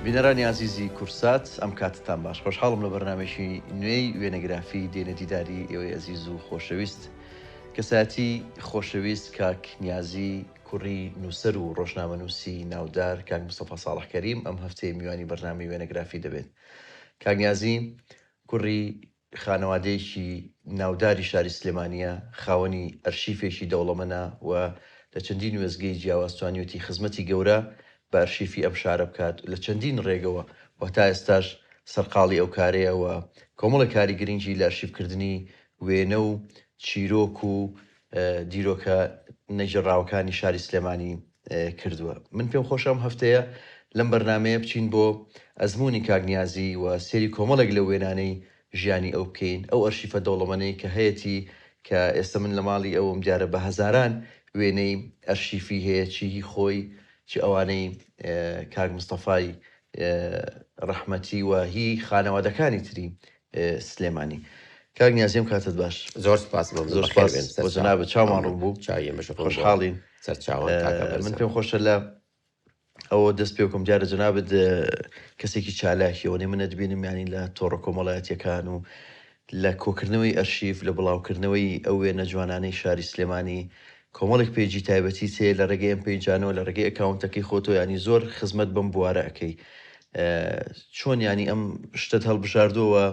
بینەرانی ئازیزی کوردسات ئەم کاتتان باش خۆشحاڵم لە بەرنامەیەکی نوێی وێنەگرافی دێنە دیداری ئێوەی ئەزیز و خۆشەویست کەسایەتی خۆشەویست کاک نیازی کوڕی نووسەر و ڕۆژنامەنووسی ناودار کاک مستەفا ساڵح کەریم ئەم هەفتەیە میوانی بەرنامەی وێنەگرافی دەبێت کاک نیازی کوڕی خانەوادەیەکی ناوداری شاری سلێمانییە، خاوەنی ئەرشیفێکی دەوڵەمەنە و لە چەندین وێستگەی جیاواز توانیویەتی خزمەتی گەورە بە ئەرشیفی ئەم شارە بکات لە چەندین ڕێگەوە و تا ئێستاش سەرقاڵی ئەو کارەیە و کۆمەڵێک کاری گرنگی لە ئەرشیفکردنی وێنە و چیرۆک و دیرۆکە نەگێڕراوەکانی شاری سلێمانی کردووە. من پێم خۆشە ئەم هەفتەیە لەم بەرنامەیە بچین بۆ ئەزموونی کاک نیازی و سێری کۆمەڵێک لەو وێنانەی ژیانی ئەو بکەین، ئەو ئەرشیفە دەوڵەمەنەی کە هەیەتی کە ئێستە من لە ماڵی ئەوم دیارە بە هەزاران وێنەی ئەرشیفی هەیە چی هی خۆی چ ئەوانەی کاک مستەفای ڕەحمەتی و هی خانەوادەکانی تری سلێمانی. کاک نیازی ئەم کاتەت باش. زۆر سپاس بۆ زۆر بەخێر سپاس بێن بۆ سەرچاو جەنابت چاومان ڕوون بوو چاوی ئێمەش ڕوون بووە خۆشحاڵین سەرچاوان کاکە من بەرزان. پێم خۆشە لە ئەوە دەست پێ بکەم دیارە جەنابت کەسێکی چالاکی ئەوەنەی من ئەتبینم یانی لە تۆڕە کۆمەڵایەتیەکان و لە کۆکردنەوەی ئەرشیف لە بڵاوکردنەوەی ئەو وێنە جوانانەی شاری سلێمانی کۆمەڵێک page ی تایبەتیت هەیە لە ڕێگەی ئەم page انەوە لە ڕێگەی ئەکاونتەکەی خۆتەوە یانی زۆر خزمەت بەم بوارە ئەکەی چۆن یانی ئەم شتەت هەڵبژاردووە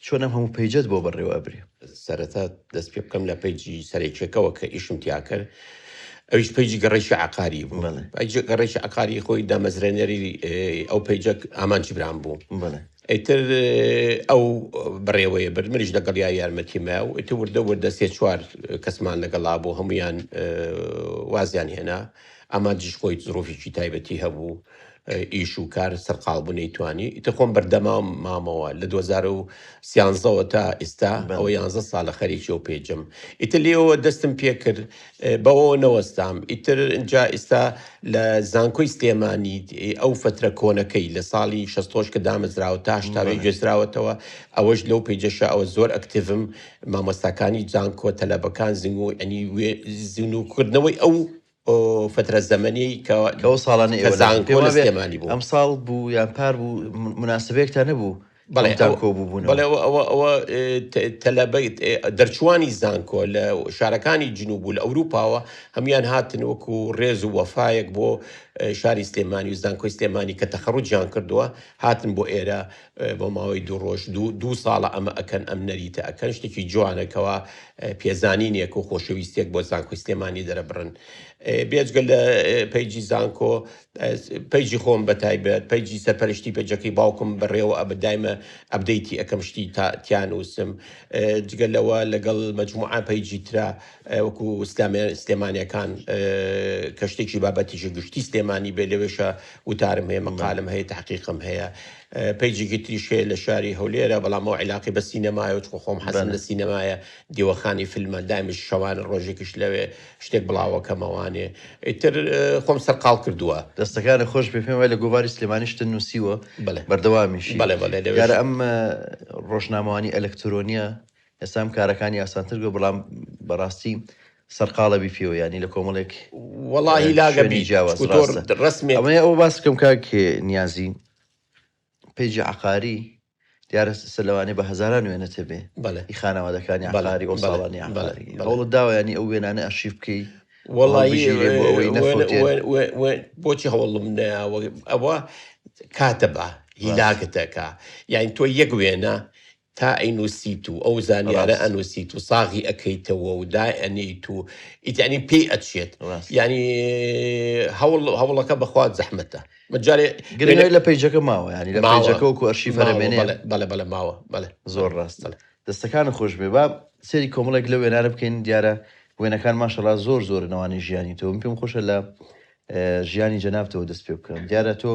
چۆن ئەم هەموو page ەت بۆ بەڕێوە ئەبرێ؟ سەرەتا دەست پێ بکەم لە page ی سەرەکیەکەوە کە ئیشم تیا کرد ئەویش page ی گەڕێکی عقاری بوو بەڵێ. page ی گەڕێکی عقاری خۆی دامەزرێنەری ئەو page ە ئامانجی برام بوو بەڵێ. ئیتر ئەو بەڕێوەیە برد منیش لەگەڵیا یارمەتیم ما و ئیتر وردە وردە سێ چوار کەسمان لەگەڵا بوو هەمویان وازیان هێنا ئامانجیش خۆی زروفێکی تایبەتی هەبوو ئیش و کار سەرقاڵ بوو نەیتوانی ئیتر خۆم بەردەمام مامەوە لە 2013ەوە تا ئیستا ئەوە یانزە ساڵە خەریکی ئەو page م ئیتر لێەوە دەستم پێکرد بەوەوە نەوەستام ئیتر ئینجا ئیستا لە زانکۆی سلێمانی ئەو فترە کۆنەکەی لە ساڵی 60 کە دامەزراوە تا هەشتاوی گوێزراوەتەوە ئەوەش لەو page ەشە ئەوە زۆر active م مامۆستاکانی زانکۆ تەلەبەکان زنگ و ئەنی زیندووکردنەوەی ئەو فترە زەمەنیەی کە کە ئەو ساڵانەی کە ئێوە لە زانکۆ پێم لە وابێ سلێمانی بوو. ئەمساڵ بوو یان پار بوو موناسەبەیەکتان نەبوو بەڵێ هەمووتان ئەوە کۆ بووبوونەوە؟ بەڵێ ئەوە ئەوە ئەوە تەلەبە دەرچووانی زانکۆ لە شارەکانی جنوب و لە ئەوروپاوە هەموویان هاتن وەکو ڕێز و وەفایەک بۆ شاری سلێمانی و زانکۆی سلێمانی کە تەخەڕوجیان کردووە هاتن بۆ ئێرە بۆ ماوەی دوو ڕۆژ دوو ساڵە ئەمە ئەکەن ئەم نەریتە ئەکەن شتێکی جوانە کەوا پێزانینێک و خۆشەویستێک بۆ زانکۆی سلێمانی دەرەبڕن بێجگە لە page ی زانکۆ page ی خۆم بە تایبەت page ی سەرپەرشتی page ەکەی باوکم بەڕێوە ئەبە دایمە update ی ئەەکەم شتی تیان نووسم جگە لەوە لەگەڵ مجموعە page ی ترا وەکو سلێمانیەکان کە شتێکی بابەتیشە گشتی سلێمانی بێ لەوێشە وتارم هەیە مەقالم هەیە تحقیقم هەیە page ێکی تریش هەیە لە شاری هەولێرە بەڵام ئەو عیلاقی بە سینەمایە و چونکە خۆم حەزم لە سینەمایە دیوەخانی فیلمە دایمیش شەوانە ڕۆژێکیش لەوێ شتێک بڵاوەکەمەوانێ ئیتر خۆم سەرقاڵ کردووە. دەستەکانت خۆش بێ پێم وایە لە گۆڤاری سلێمانی شتت نووسیوە بەڵێ بەردەوامیشی بەڵێ بەڵێ لەوێش دیارە ئەم ڕۆژنامەوانی ئەلەکترۆنیە ئێستا ئەم کارەکانی ئاسانتر گوە بەڵام بەڕاستی سەرقاڵە بی پێوە یانی لە کۆمەڵێک وەڵاهی لاگە شوێنی بیت جیاواز چکو تۆ ڕاستە ڕەسمێک ئەمەیە ئەوە باس بکەم کاک نیازی page ی عەقاری دیارە سە لەوانەیە بە هەزاران وێنەت هەبێ بەڵێ ئی خانەوادەکانی بەڵێ عەقاری ئەو بەڵێ ساڵانی بەڵێ عەقاری بەڵێ هەوڵت داوە یانی ئەو وێنانە ئەرشیف بکەی و وەڵاهی هەڵبژیرێ بۆ ئەوەی وێنە نەفەوتێن بۆچی هەوڵم نەیاوە ئەوە کاتە بە ڕاست هیلاکتەکە یعنی تۆ یەک وێنە تا ئەینوسیت و ئەو زانیارە ڕاست. ئەنوسیت و ساغی ئەکەیتەوە و دایئەنێیت و ئیت یانی پێی ئەچێت ڕاست. یانی هەوڵ هەوڵەکە بەخوا زەحمەتە من جارێ گرنگ ئەوەی لە page ەکە ماوە یانی لە ماوە page ەکە وەکو ئەرشیف ماوە هەرەمێنێ بەڵێ بەڵێ بەڵێ ماوە بەڵێ زۆر بەڵێ ڕاستە بەڵێ. دەستەکانت خۆش بێ با سەیری کۆمەڵێک لەو وێنانە بکەین دیارە وێنەکان ماشەڵا زۆر زۆرن ئەوانەی ژیانی تۆ من پێم خۆشە لە ژیانی جەنابتەوە دەست پێ بکەم دیارە تۆ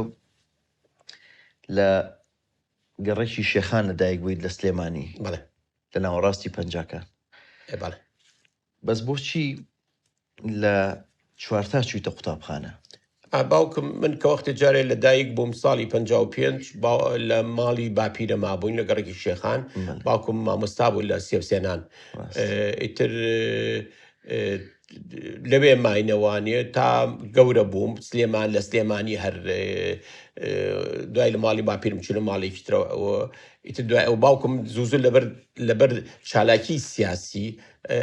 لە گەڕەکی شێخان لە دایک بوویت لە سلێمانی بەڵێ. لە ناوەڕاستی پەنجاکان. ئێ بەڵێ. بەس بۆچی لە چوارتا چوویتە قوتابخانە؟ ئا باوکم من کە وەختێ جارێ لە دایک بووم ساڵی 55 با لە ماڵی باپیرە مابووین لە گەڕەکی شێخان بەڵێ. باوکم مامۆستا بوو لە سێوسێنان ڕاست. ئیتر لەوێ ماینەوانێ تا گەورە بووم سلێمان لە سلێمانی هەر دوای لە ماڵی باپیرم چونە ماڵێکی ترەوە ئیتر دوای ئەو باوکم زوو زوو لەبەر لەبەر چالاکی سیاسی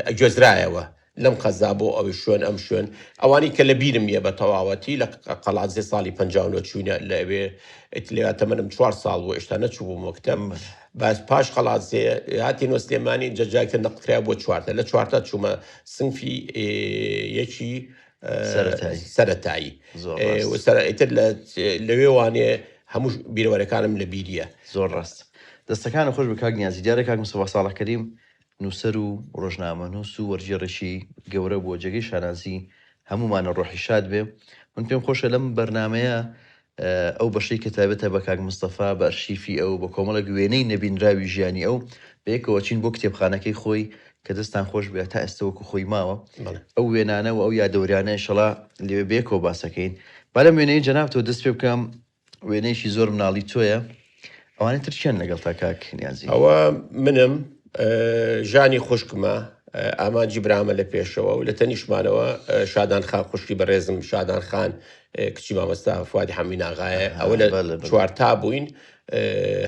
ئەگوێزرایەوە لەم قەزا بۆ ئەوی شوێن ئەم شوێن ئەوانی کە لە بیرم یە بە تەواوەتی لە قەڵادزێ ساڵی 59 چوینە لە ئەوێ لێ تەمەنم چوار ساڵ بوو ئێشتا نەچوو مەکتەب باس پاش قەڵادزێ هاتینەوە سلێمانی جەجاکە نەقلکرا بۆ چوارتە لە چوارتە چوومە سنفی یەکی سەرەتایی ئیتر لەوێ وانێ هەموو بیرەوەرەکانم لە بیریە. زۆر ڕاست. دەستەکانت خۆش بێ کاک نیازی. دیارە کاک مستەفا ساڵح کەریم نووسەر و ڕۆژنامەنووس و وەرگێڕێکی گەورە بووە جێگەی شانازی هەموومانە ڕۆحی شاد بێ. من پێم خۆشە لەم بەرنامەیە ئەو بەشەی کە تایبەتە بە کاک مستەفا، بە ئەرشیفی ئەو، بە کۆمەڵێک وێنەی نەبینراوی ژیانی ئەو، بەیەکەوە چین بۆ کتێبخانەکەی خۆی کە دەستتان خۆش بێ تا ئێستە وەکو خۆی ماوە. ئەو وێنانە و ئەو یادەوەریانە ئینشەڵا لەوێ بەیەکەوە باس ئەکەین. با لەم وێنەیەی جەنابتەوە دەست پێ بکەم، وێنەیەکی زۆر مناڵی تۆیە، ئەوانی تر کێن لەگەڵتا کاک نیازی؟ ئەوە منم، ژانی خوشکمە، ئامانجی برامە لە پێشەوە و لە تەنیشتمانەوە شادان خان خوشکی بەڕێزم شادان خان کچی مامۆستا فوادی حەمین ئاغایە ئەوە لە چوارتا بووین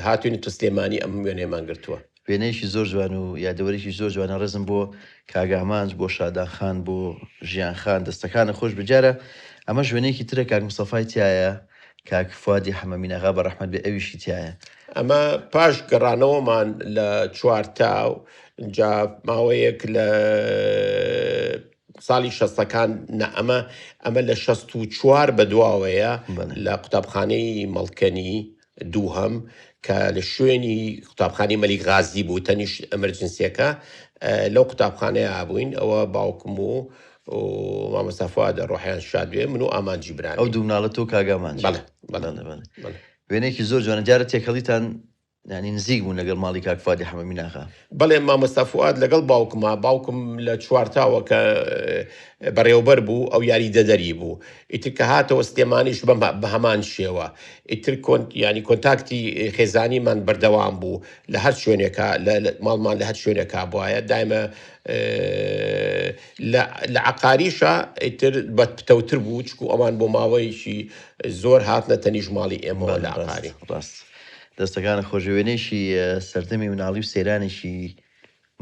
هاتوین تو سلێمانی ئەم وێنەیەمان گرتووە. وێنەیەکی زۆر جوان و یادەوەرێکی زۆر جوانە ڕێزم بۆ کاک ئامانج بۆ شادان خان بۆ ژیان خان دەستەکانت خۆش بێت دیارە ئەمەش وێنەیەکی ترە کاک مستەفای تیایە کاک فوادی حەمەمین ئاغا بە ڕەحمەت بێ ئەویشی تیایە. ئەمە پاش گەڕانەوەمان لە چوارتا و جا ماوەیەک لە ساڵی شەستەکان نا ئەمە ئەمە لە 64 بەدواوەیە لە قوتابخانەی مەڵکەنی دووهەم کە لە شوێنی قوتابخانەی مەلیک غازی بوو تەنیش ئەمەرجنسیەکە لەو قوتابخانەیە بووین ئەوە باوکم و مامۆستا فوادە ڕۆحیان شاد بێ من و ئامانجی برام ئەو دوو مناڵە تۆ کاک ئامانج بەڵێ بەڵێ بەڵێ وێنەیەکی زۆر جوانە دیارە تێکەڵیتان یانی نزیک بوون لەگەڵ ماڵی کاک فوادی حەمەمین ئاغا. بەڵێ مامۆستا فوئاد لەگەڵ باوکما، باوکم لە چوارتاوە کە بەڕێوەبەر بوو ئەو یاریدەدەری بوو، ئیتر کە هاتەوە سلێمانیش بەم بە هەمان شێوە، ئیتر کۆن یانی کۆنتاکتی خێزانیمان بەردەوام بوو لە هەر شوێنێکا لە ماڵمان لە هەر شوێنێکا بوایە دایمە لە لە عەقاریشا ئیتر بە پتەوتر بوو چکو ئەوان بۆ ماوەیەکی زۆر هاتنە تەنیشت ماڵی ئێمەوە بەڵێ لە ڕاست عەقاری. ڕاست. دەستەکانت خۆش بێ وێنەیەکی سەردەمی مناڵی و سەیرانێکی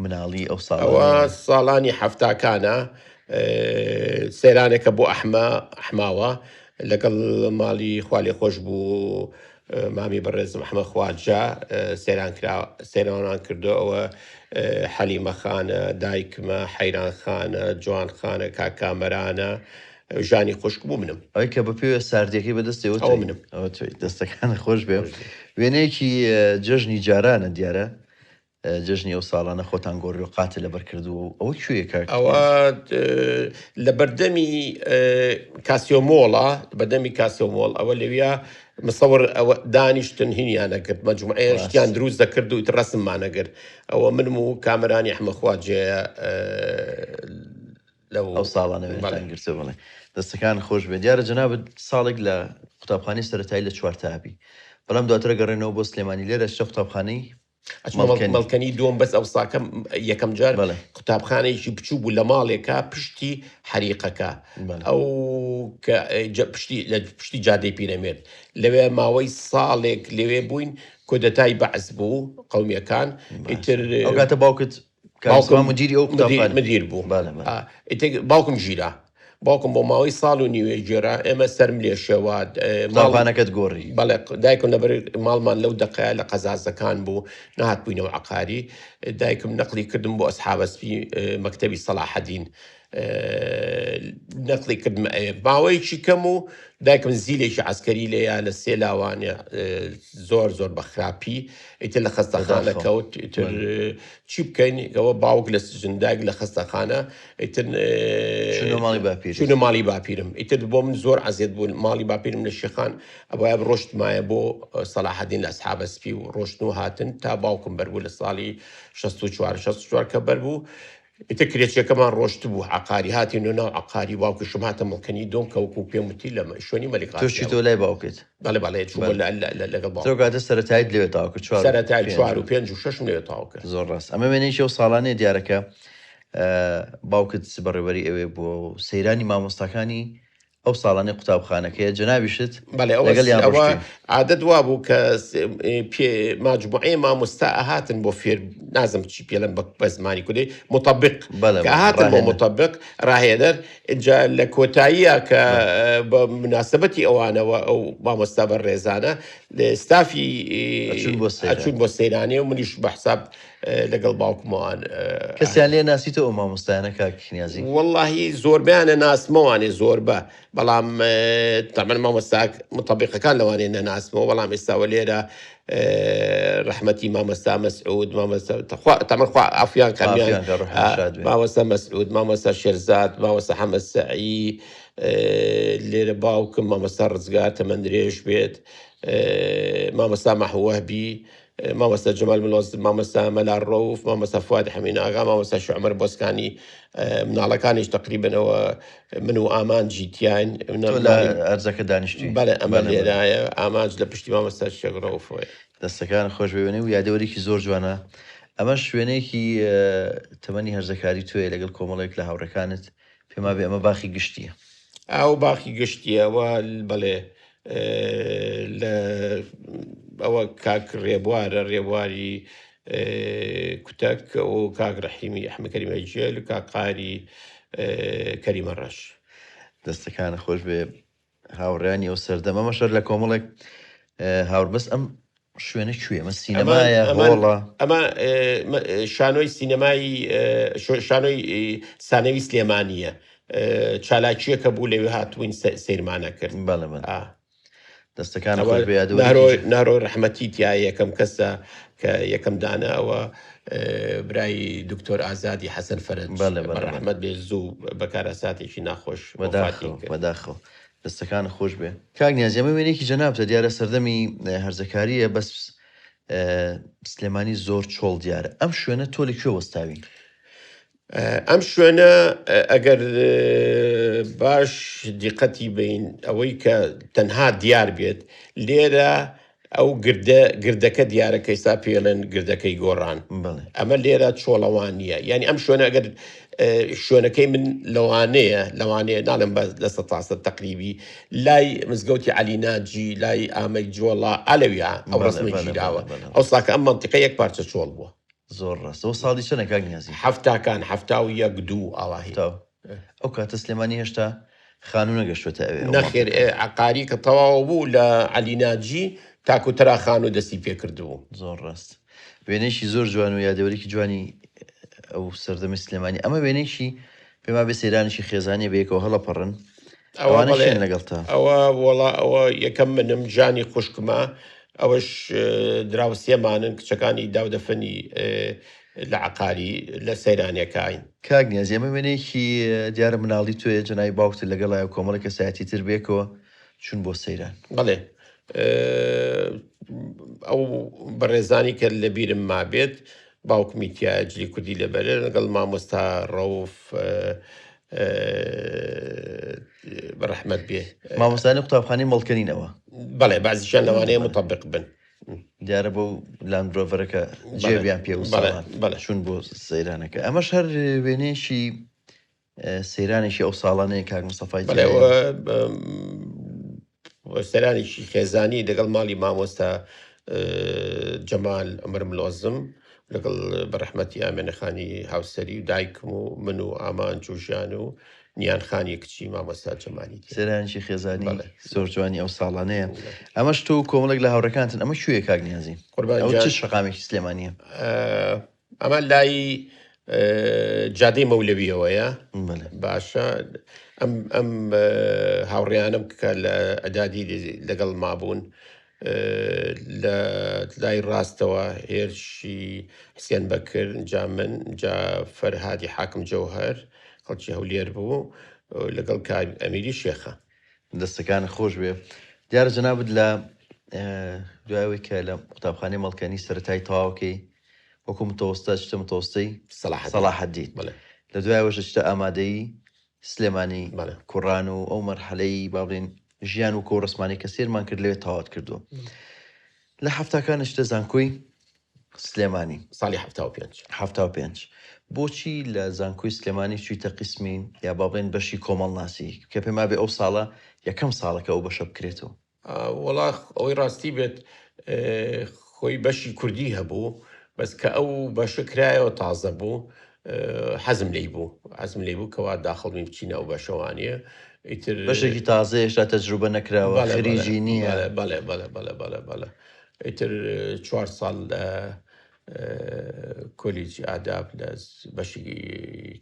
مناڵی ئەو ئەوە ساڵانەیە. ساڵانی حەفتاکانە سەیرانێکە بۆ ئەحمە ئەحماوە لەگەڵ ماڵی خوالێخۆشبوو مامی بەڕێزم ئەحمە خواجە سەیران کرا سەیرانمان کردو ئەوە حەلیمە خانە دایکمە حەیران خانە جوان خانە کاک کامەرانە ژانی خوشک بوو منم. ئەوەی کە بە پێوە ساردیەکەی بە دەستێ ئەوە ئەوە تۆی منم. ئەوە تۆی دەستەکانت خۆش بێ خۆش بێ. وێنەیەکی جەژنی جارانە دیارە جەژنی ئەو ساڵانە خۆتان گۆڕی و قاتە لەبەر کردووە و ئەوە کوێیە کاک ئەوە نیاز؟ لە بەردەمی کاسیۆ مۆڵە بەردەمی کاسیۆ مۆڵ ئەوە لەویا مصور ئەوە دانیشتن هینیان ئەکرد مەجموعەیە شتیان ڕاست. دروست دەکرد و ئیتر ڕەسممان ئەگرت ئەوە منم و کامەرانی ئەحمە خواجەیە لەو ئەو ساڵانە بەڵێ. وێنەتان گرتووە بەڵێ دەستەکانت خۆش بێت دیارە جەنابت ساڵێک لە قوتابخانەی سەرەتایی لە چوارتابی بەڵام دواتر گەڕێنەوە بۆ سلێمانی لێرە ئەچیتە قوتابخانەی ئەچمە مەڵکەنی. مەڵکەنی دووەم بەس ئەوساکە یەکەم جار بەڵێ. قوتابخانەیەکی بچوو بوو لە ماڵێکا پشتی حەریقەکە بەڵێ. ئەو کە پشتی لە پشتی جادەی پیرەمێرد لەوێ ماوەی ساڵێک لەوێ بووین کودەتای بەعس بوو قەومیەکان باشە ئیتر ئەو کاتە باوکت کاک باوکم مستەفا مدیری ئەو مدیر قوتابخانە مدیر بوو بەڵێ بەڵێ. ئیتر باوکم گیرا باوکم بۆ ماوەی ساڵ و نیوێ گێرا ئێمە سەرم لێ شێوا ماڵ قوتابخانەکەت گۆڕی. بەڵێ دایکم لەبەر ماڵمان لەو دەقەیە لە قەزازەکان بوو نەهاتبووینەوە عەقاری دایکم نەقلی کردم بۆ ئەسحابە سپی مەکتەبی سەڵاحەدین نەقلی کردم ئەوێ ماوەیەکی کەم و دایکم زیلێکی عەسکەری لێیا لە سێ لاوانێ زۆر زۆر بە خراپی ئیتر لە خەستەخانە بەداخەوە کەوت ئیتر بەڵێ. چی بکەین ئەوە باوک لە سجن دایک لە خەستەخانە ئیتر چوونە ماڵی باپیرت. چوونە ماڵی باپیرم ئیتر بۆ من زۆر عەزێت بوو ماڵی باپیرم لە شێخان ئەبوایە ڕۆشتمایە بۆ سەلاحەدین لە ئەسحابە سپی و ڕۆشتن و هاتن تا باوکم بەربوو لە ساڵی 64 64 کە بەربوو ئیتر کرێچیەکەمان ڕۆشتبوو عەقاری هاتینەوە ناو عەقاری باوکیشم هاتە مەڵکەنی دۆم کە وەکوو پێم وتی لە شوێنی مەلیک تۆش غازییە چوویتەوە لای باوکت؟ بەڵێ بەڵێ چوومە بەڵێ. لەگەڵ تۆ باوکم. کاتە سەرەتاییت لەوێ تەواو کرد چوار و سەرەتای پێنج چوار و. و پێنج و شەشم لەوێ تەواو کرد. زۆر ڕاست. ئەمە وێنەیەکی ئەو ساڵانەیە دیارە کە. باوکت بەڕێوەبەری ئەوێ بووە و سەیرانی مامۆستاکانی ئەو ساڵانەی قوتابخانەکەیە جەنابیشت بەڵێ ئەوە لەگەڵیان ئەوە ڕۆشتووی. عادەت وابوو کە پێ ماجموعەی مامۆستا ئەهاتن بۆ فێر نازم چی پێڵم بە بە زمانی کوردی مطبق بەڵێ کە بەڵێ ئەهاتن بۆ ڕاهێنەر. مطبق ڕاهێنەر ئینجا لە کۆتاییە کە بەڵێ. بە مناسبەتی ئەوانەوە ئەو مامۆستا بەڕێزانە ستافی ئەچوون بۆ سەیران. ئەچوون بۆ سەیرانێ و منیش بە حساب لەگەڵ باوکمەوان. کەسیان لێ ناسیتەوە ئەو مامۆستایانە کاک نیازی؟ وەڵاهی زۆربەیان ئەناسمەوانێ زۆربە بەڵام تەبعەن مامۆستا متەبیقەکان لەوانەیە نەناسمەوە بەڵام ئێستاوە لێرە ڕەحمەتی مامۆستا مەسعود مامۆستا تەخوا تەمەن خوا عەفویان کە هەمیان عافیان کە ڕۆحیان شاد بێ. مامۆستا مەسعود مامۆستا شێرزاد مامۆستا حەمە سەعی لێرە باوکم مامۆستا ڕزگار تەمەن درێژ بێت مامۆستا مەحوو وەهبی مامۆستا جەمال ملۆز، مامۆستا مەلا ڕەوف، مامۆستا فواد حەمین ئاغا، مامۆستا شێخ عومەر بۆسکانی، مناڵەکانیش تەقریبەن ئەوە من و ئامانجی تیاین. تۆ لە ئەرزەکە دانیشتووی؟ بەڵێ ئەمە بەڵێ بەڵێ. لێرایە، ئامانج لە پشتی مامۆستا شێخ ڕەوفەوەیە. دەستەکانت خۆش بێ وێنەی و یادەوەریکی زۆر جوانە. ئەمەش وێنەیەکی تەمەنی هەرزەکاری تۆیە لەگەڵ کۆمەڵێک لە هاوڕێکانت، پێم وابێ ئەمە باخی گشتییە. ئەو باخی گشتییە و بەڵێ لە ئەوە کاک ڕێبوارە ڕێبواری کوتەک و کاک ڕەحیمی ئەحمە کەریمە جێل و کاک قاری کەریمە ڕەش. دەستەکانت خۆش بێ هاوڕێیانی ئەو سەردەمە مەشەر لە کۆمەڵێک هاوڕ بەس ئەم شوێنە کوێ ئەمە ئەمە سینەمایە ئەمە هۆڵە ئەمە شانۆی سینەمای شانۆی سانەوی سلێمانییە چالاکییەکە بوو لەوێ هاتبووین سەیرمانە کرد. بەڵێ بەڵێ ئا. دەستەکانت ئەوە خۆش بێ یادەوەریکی نەهرۆ جوان. نەهرۆ ڕەحمەتی تیا یەکەم کەسە کە یەکەم دانە ئەوە برای دکتۆر ئازادی حەسەن فەرەج بەڵێ بە بەڵێ بەڵێ ڕەحمەت بێ زوو بە کارەساتێکی ناخۆش وەفاتی بەداخەوە کرد. بەداخەوە دەستەکانت خۆش بێ. کاک نیازی ئەمە وێنەیەکی جەنابتە دیارە سەردەمی هەرزەکاریە بەس سلێمانی زۆر چۆڵ دیارە ئەم شوێنە تۆ لە کوێ وەستاوی؟ ئەم شوێنە ئەگەر باش دیقەتی بین ئەوەی کە تەنها دیار بێت لێرە ئەو گردە گردەکە دیارە کە ئێستا پێڵێن گردەکەی گۆڕان بەڵێ. ئەمە لێرە چۆڵەوانییە یعنی ئەم شوێنە ئەگەر شوێنەکەی من لەوانەیە لەوانەیە ناڵێم بە لە 100% تقریبی لای مزگەوتی عەلی ناجی لای ئامەی جۆڵا ئالەویا ئەو بەڵێ ڕسمە بەڵێ بەڵێ گیراوە بەڵێ ئەو ساکە ئەم منطقە یەک پارچە چۆڵ بووە. زۆر ڕاستە ئەو ساڵی چەنە کاک نیازی؟ حەفتاکان 71 دوو ئاواهی. حەفتا و ئەو کاتە سلێمانی هێشتا خانوو نەگەشتوەتە ئەوێ ئەو نەخێر مەنتیقەیە. عەقاری کە تەواو بوو لە عەلی ناجی تاکو تەرا خانوو دەستی پێ کردبوو. زۆر ڕاست. وێنەیەکی زۆر جوان و یادەوەریکی جوانی ئەو سەردەمی سلێمانی. ئەمە وێنەیەکی پێم وابێ سەیرانێکی خێزانیە بەیەکەوە هەڵەپەڕن. ئەوە ئەوانە بەڵێ کێن لەگەڵتا؟ ئەوە وەڵا ئەوە یەکەم منم ژانی خوشکمە ئەوەش دراوسێمانن کچەکانی داودەفەنی لە عەقاری لە سەیرانێکاین. کاک نیازی ئەمە وێنەیەکی دیارە مناڵی تۆیە جەنابی باوکت لەگەڵایە و کۆمەڵێک کەسایەتی تر بەیەکەوە چوون بۆ سەیران. بەڵێ ئەو بەڕێزانی کە لە بیرم مابێت باوکمی تایە جلی کوردی لەبەرە لەگەڵ مامۆستا ڕەوف بە ڕەحمەت بێ. مامۆستایانی قوتابخانەی مەڵکەنین ئەوە. بەڵێ بەعزیشیان لەوانەیە متەبق بن. دیارە بەو لاندرۆڤەرەکە جێبیان پێ و ساڵان چوون بۆ سەیرانەکە. ئەمەش هەر وێنەیەکی سەیرانێکی ئەو ساڵانەیە کاک مستەفای بەڵێ تیایە. سەیرانێکی خێزانی لەگەڵ ماڵی مامۆستا جەمال عومەر ملۆزم لەگەڵ بە ڕەحمەتی ئامێنە خانی هاوسەری و دایکم و من و ئامانج و ژیان و نیان خانی کچی مامۆستا جەمالی تیا. سەیرانێکی خێزانی بەڵێ. زۆر جوانی ئەو ساڵانەیە. ئەمەش تۆ و کۆمەڵێک لە هاوڕێکانتن. ئەمە کوێیە کاک نیازی؟ قوربان ئەوە چ گیان. شەقامێکی سلێمانییە؟ ئەمە لای جادەی مەولەویەوەیە. بەڵێ. باشە ئەم ئەم هاوڕێیانم کە لە ئەدادی لەگەڵ مابوون لە لای ڕاستەوە هێرشی حسێن بەکر، جا من، جا فەرهادی حاکم جەوهەر خەڵکی هەولێر بوو لەگەڵ کاک ئەمیری شێخە. دەستەکانت خۆش بێ. دیارە جەنابت لە دوای ئەوەی کە لە قوتابخانەی مەڵکەنی سەرەتایی تەواو کەی وەکو متەوەستە ئەچیتە متەوەستەی سەلاحەدین. سەلاحەدین. بەڵێ. لە دوای ئەوەش ئەچیتە ئامادەیی سلێمانی بەڵێ. کوڕان و ئەو مەرحەلەی با بڵێین ژیان و کۆڕسمانی کە سێرمان کرد لەوێ تەواوت کردووە. لە حەفتاکان ئەچیتە زانکۆی سلێمانی. ساڵی 75. 75. بۆچی لە زانکۆی سلێمانی چوویتە قیسمی یا با بڵێین بەشی کۆمەڵناسی؟ کە پێم وابێ ئەو ساڵە یەکەم ساڵە کە ئەو بەشە بکرێتەوە. وەڵا ئەوەی ڕاستی بێت خۆی بەشی کوردی هەبوو، بەس کە ئەو بەشە کرایەوە تازە بوو، حەزم لێی بوو، حەزم لێی بوو کەوا داخڵ بین بچینە ئەو بەشەوانیە ئیتر. بەشێکی تازەیە هێشتا تەجروبە نەکراوە، بەڵێ بەڵێ خریجی نییە. بەڵێ بەڵێ بەڵێ بەڵێ بەڵێ ئیتر 4 ساڵ لە کۆلیجی ئاداب لە بەشی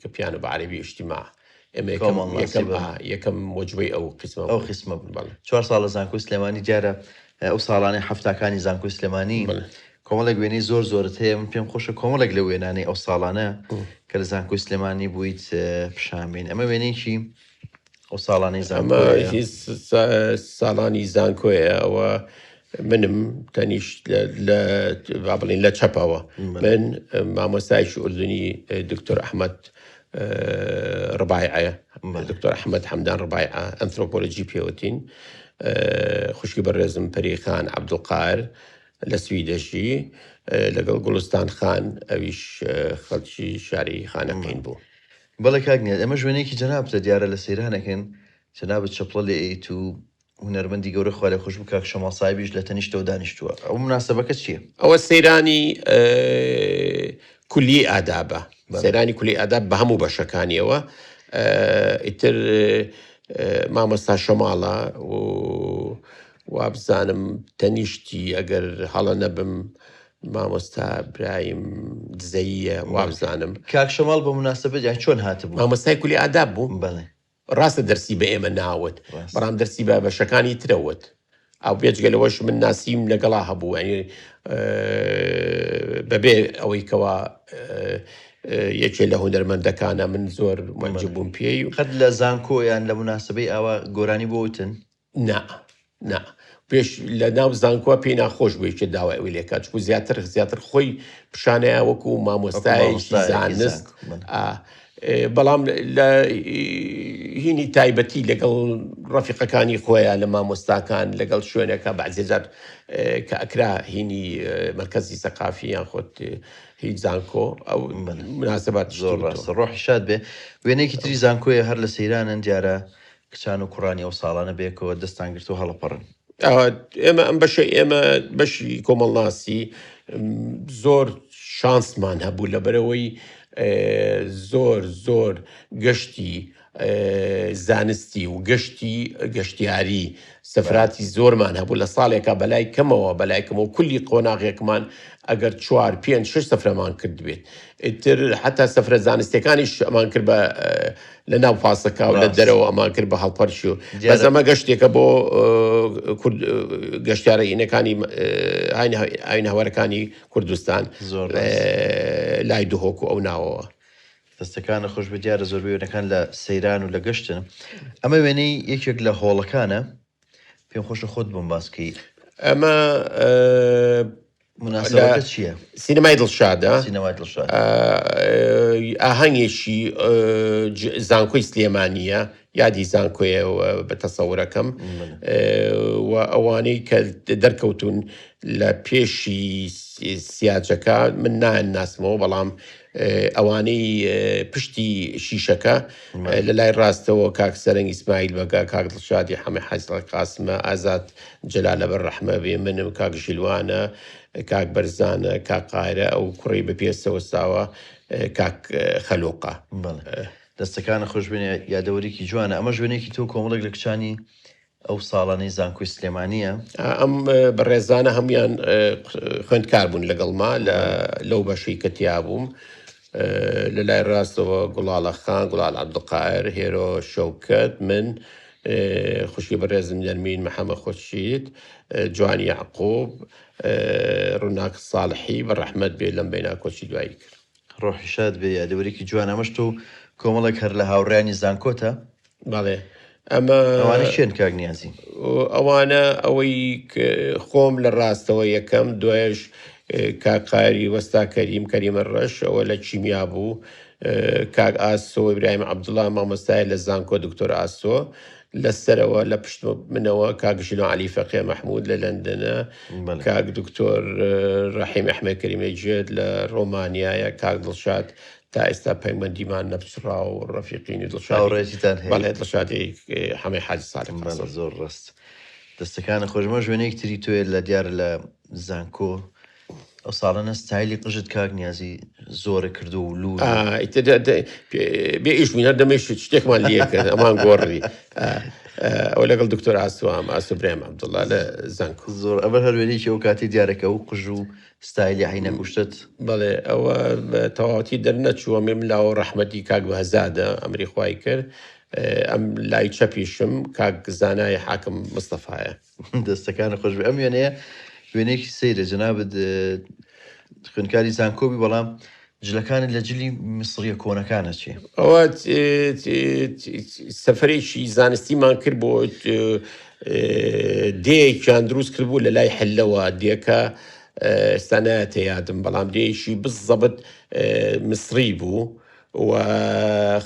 کە پیانە بە عەرەبی ئیجتیماع ئێمە یەکەم کۆمەڵناسی یەکەم بەڵێ. ئا یەکەم وەجبەی ئەو قیسمە ئەو بووین. قیسمە بوون. بەڵێ. 4 ساڵ لە زانکۆی سلێمانی دیارە ئەو ساڵانەی حەفتاکانی زانکۆی سلێمانی بەڵێ. کۆمەڵێک وێنەی زۆر زۆرت هەیە، من پێم خۆشە کۆمەڵێک لەو وێنانەی ئەو ساڵانە کە لە زانکۆی سلێمانی بوویت پیشان بین. ئەمە وێنەیەکی ئەو ساڵانەی ئەمە زانکۆیە. هی ساڵانی زانکۆیە، ئەوە منم تەنیشت لە با بڵێین لە چەپەوە بەڵێ. من مامۆستایەکی ئوردنی دکتۆر ئەحمەد ڕبایعە، بەڵێ. دکتۆر ئەحمەد حەمدان ڕبایعە، ئەنثرۆپۆلۆجی پێوتین، خوشکی بەڕێزم پەریخان عەبدولقاهر لە سویدەژی، لەگەڵ گوڵستان خان ئەویش خەڵکی شاری خانەقین بوو. بەڵێ کاک نیاز، ئەمەش وێنەیەکی جەنابتە، دیارە لە سەیرانەکەن جەنابت چەپڵە لێ ئەیت و هونەرمەندی گەورە خوا لێخۆشبوو کاک شەماڵ ساحیبیش لە تەنیشتەوە دانیشتووە، ئەو موناسەبەکە چییە؟ ئەوە سەیرانی کولیەی ئادابە، بەڵێ. سەیرانی کولیەی ئاداب بە هەموو بەشەکانیەوە، ئیتر مامۆستا شەماڵە و وابزانم تەنیشتی ئەگەر هەڵە نەبم مامۆستا برایم دزەییە بەڵێ. وابزانم. کاک شەماڵ بە موناسەبەت یان چۆن هاتبوو؟ مامۆستای کولیەی ئاداب بوو. بەڵێ. ڕاستە دەرسی بە ئێمە ناوت، ڕاستە. بەڵام دەرسی بە بەشەکانی ترەوت. ئەو بێجگە لەوەش من ناسیم لەگەڵا هەبوو، یعنی بەبێ ئەوەی کەوا یەکێ لە هونەرمەندەکانە من زۆر مەعجوب بەڵێ. بووم پێی. قەت لە زانکۆ یان لە موناسەبەی ئاوا گۆرانی بۆ وتن؟ نا نا، پێش لە ناو زانکۆ پێی ناخۆش بوو یەکێ داوای ئەوی لێکات، چونکو زیاتر زیاتر خۆی پیشانەیە وەکو وەکو مامۆستایەکی مامۆستایەکی زانست. زانکۆ. بەڵێ. بەڵام لە هینی تایبەتی لەگەڵ ڕەفیقەکانی خۆیان لە مامۆستاکان لەگەڵ شوێنەکە بەعزێ جار کە ئەکرا هینی مەرکەزی سەقافی یان خۆت هیچ زانکۆ ئەو بەڵێ. مناسبات زۆر شتی ڕاستە، وتەوە. ڕۆحی شاد بێ. وێنەیەکی تری زانکۆیە هەر لە سەیرانن، دیارە کچان و کوڕانی ئەو ساڵانە بەیەکەوە دەستان گرتووە هەڵەپەڕن. ئێمە ئەم بەشە ئێمە بەشی کۆمەڵناسی زۆر شانسمان هەبوو لەبەرەوەی زۆر زۆر گەشتی زانستی و گەشتی گەشتیاری سەفراتی زۆرمان هەبوو لە ساڵێکا بەلای کەمەوە بەلای کەمەوە کولی قۆناغێکمان ئەگەر 4 5 6 سەفرەمان کردبێت، ئیتر حتا سەفرە زانستیەکانیش ئەمان کرد بە لە ناو پاسەکە و لە ڕاست. دەرەوە ئەمان کرد بە هەڵپەرشی و بەس دیارە. ئەمە گەشتێکە بۆ کورد گەشتیارە ئینەکانی ئاینەهوارەکانی کوردستان زۆر ڕاست. لای دهۆک و ئەو ناوەوە. دەستەکانە خۆش بێت، دیارە زۆربەی وێنەکان لە سەیران و لە گەشتن. ئەمە وێنەی یەکێک لە هۆڵەکانە، پێم خۆشە خۆت بۆم باس کەی. ئەمە لە مناسبەکە چییە؟ سینەمای دڵشادە. سینەمای دڵشاد. ئاهەنگێکی زانکۆی سلێمانییە، یادی زانکۆیە بە تەسەورەکەم. و ئەوانەی کە دەرکەوتون لە پێشی سیاجەکە من نایان ناسمەوە، بەڵام ئەوانەی پشتی شیشەکە لە لای ڕاستەوە کاک سەرنگ ئیسماعیل بەگا، کاک دڵشادی حەمە حەزڵ قاسمە، ئازاد جەلال لەبەر ڕەحمە بێ، منم، کاک ژیلوانە، کاک بەرزانە، کاک قایرە، ئەو کوڕی بە پێستەوە ساوە کاک خەلوقە. بەڵێ دەستەکانە خۆش بێنێ، یادەوەرێکی جوانە. ئەمەش وێنەیەکی تۆ کۆمەڵێک لە کچانی ئەو ساڵانەی زانکۆی سلێمانییە. ئەم بەڕێزانە هەمویان خوێندکار بوون لەگەڵما لەو بەشەی کە تیا بووم. لە لای ڕاستەوە گوڵاڵە خان، گوڵال عەبدولقاهر، هێرۆ شەوکەت، من، خوشکی بەڕێزم نەرمین محەممەد خورشید، جوان یەعقوب، ڕووناک ساڵحی بە ڕەحمەت بێ لەم بەینا کۆچی دوایی کرد. ڕۆحی شاد بێ، یادەوەرێکی جوان. ئەمەش تۆ کۆمەڵێک هەر لە هاوڕێیانی زانکۆتە؟ بەڵێ ئەمە ئەوانە کێن کاک نیازی؟ ئەوانە ئەوەی خۆم لە ڕاستەوە یەکەم، دوایش کاک قاری وەستا کەریم، کەریمە ڕەش، ئەوە لە کیمیا بوو، کاک ئاسۆ ئیبراهیم عەبدوڵا مامۆستای لە زانکۆ دکتۆر ئاسۆ، لە سەرەوە لە پشت منەوە کاک ژینۆ عەلی فەقێ مەحموود لە لەندەنە، کاک دکتۆر ڕەحیم ئەحمەد کەریمەی جێت لە ڕۆمانیایە، کاک دڵشاد تا ئێستا پەیوەندیمان نەپچڕا و ڕەفیقین و دڵشادی هاوڕێیەتیتان هەیە. بەڵێ دڵشادی حەمەی حاجی ساڵح بەڵێ قاسم. زۆر ڕاست. دەستەکانت خۆش. ئەمەش وێنەیەکی تری تۆیە لە دیارە لە زانکۆ ئەو ساڵانە ستایلی قژت کاک نیازی زۆرە کردو و لوول و ئیتر بێ ئیش بووین هەر دەمەی شتێکمان لێ کرد ئەمان گۆڕی ئەوە لەگەڵ دکتۆر ئاسوام ئاسو برایم عەبدوڵڵا لە زانکۆ. زۆر ئەمە هەر وێنەیەکی ئەو کاتەی دیارە کە ئەو قژ و ستایلی عەینەک و شتت. بەڵێ ئەوە بە تەواوەتی دەرنەچووە مێم لاوە ڕەحمەتی کاک بەهزادە ئەمری خوای کرد ئەم لای چەپیشم کاک زانای حاکم مستەفایە. دەستەکانت خۆش بێ ئەم وێنەیە وێنەیەکی سەیرە جەنابت خوێندکاری زانکۆ بی بەڵام جلەکانت لە جلی میسڕیە کۆنەکان ئەچێ. ئەوە سەفەرێکی زانستیمان کرد بۆ دێیەکیان دروست کردبوو لە لای حلەوە دێکە ئێستا نایەتە یادم بەڵام دێیەکی بزەبت میسڕی بوو و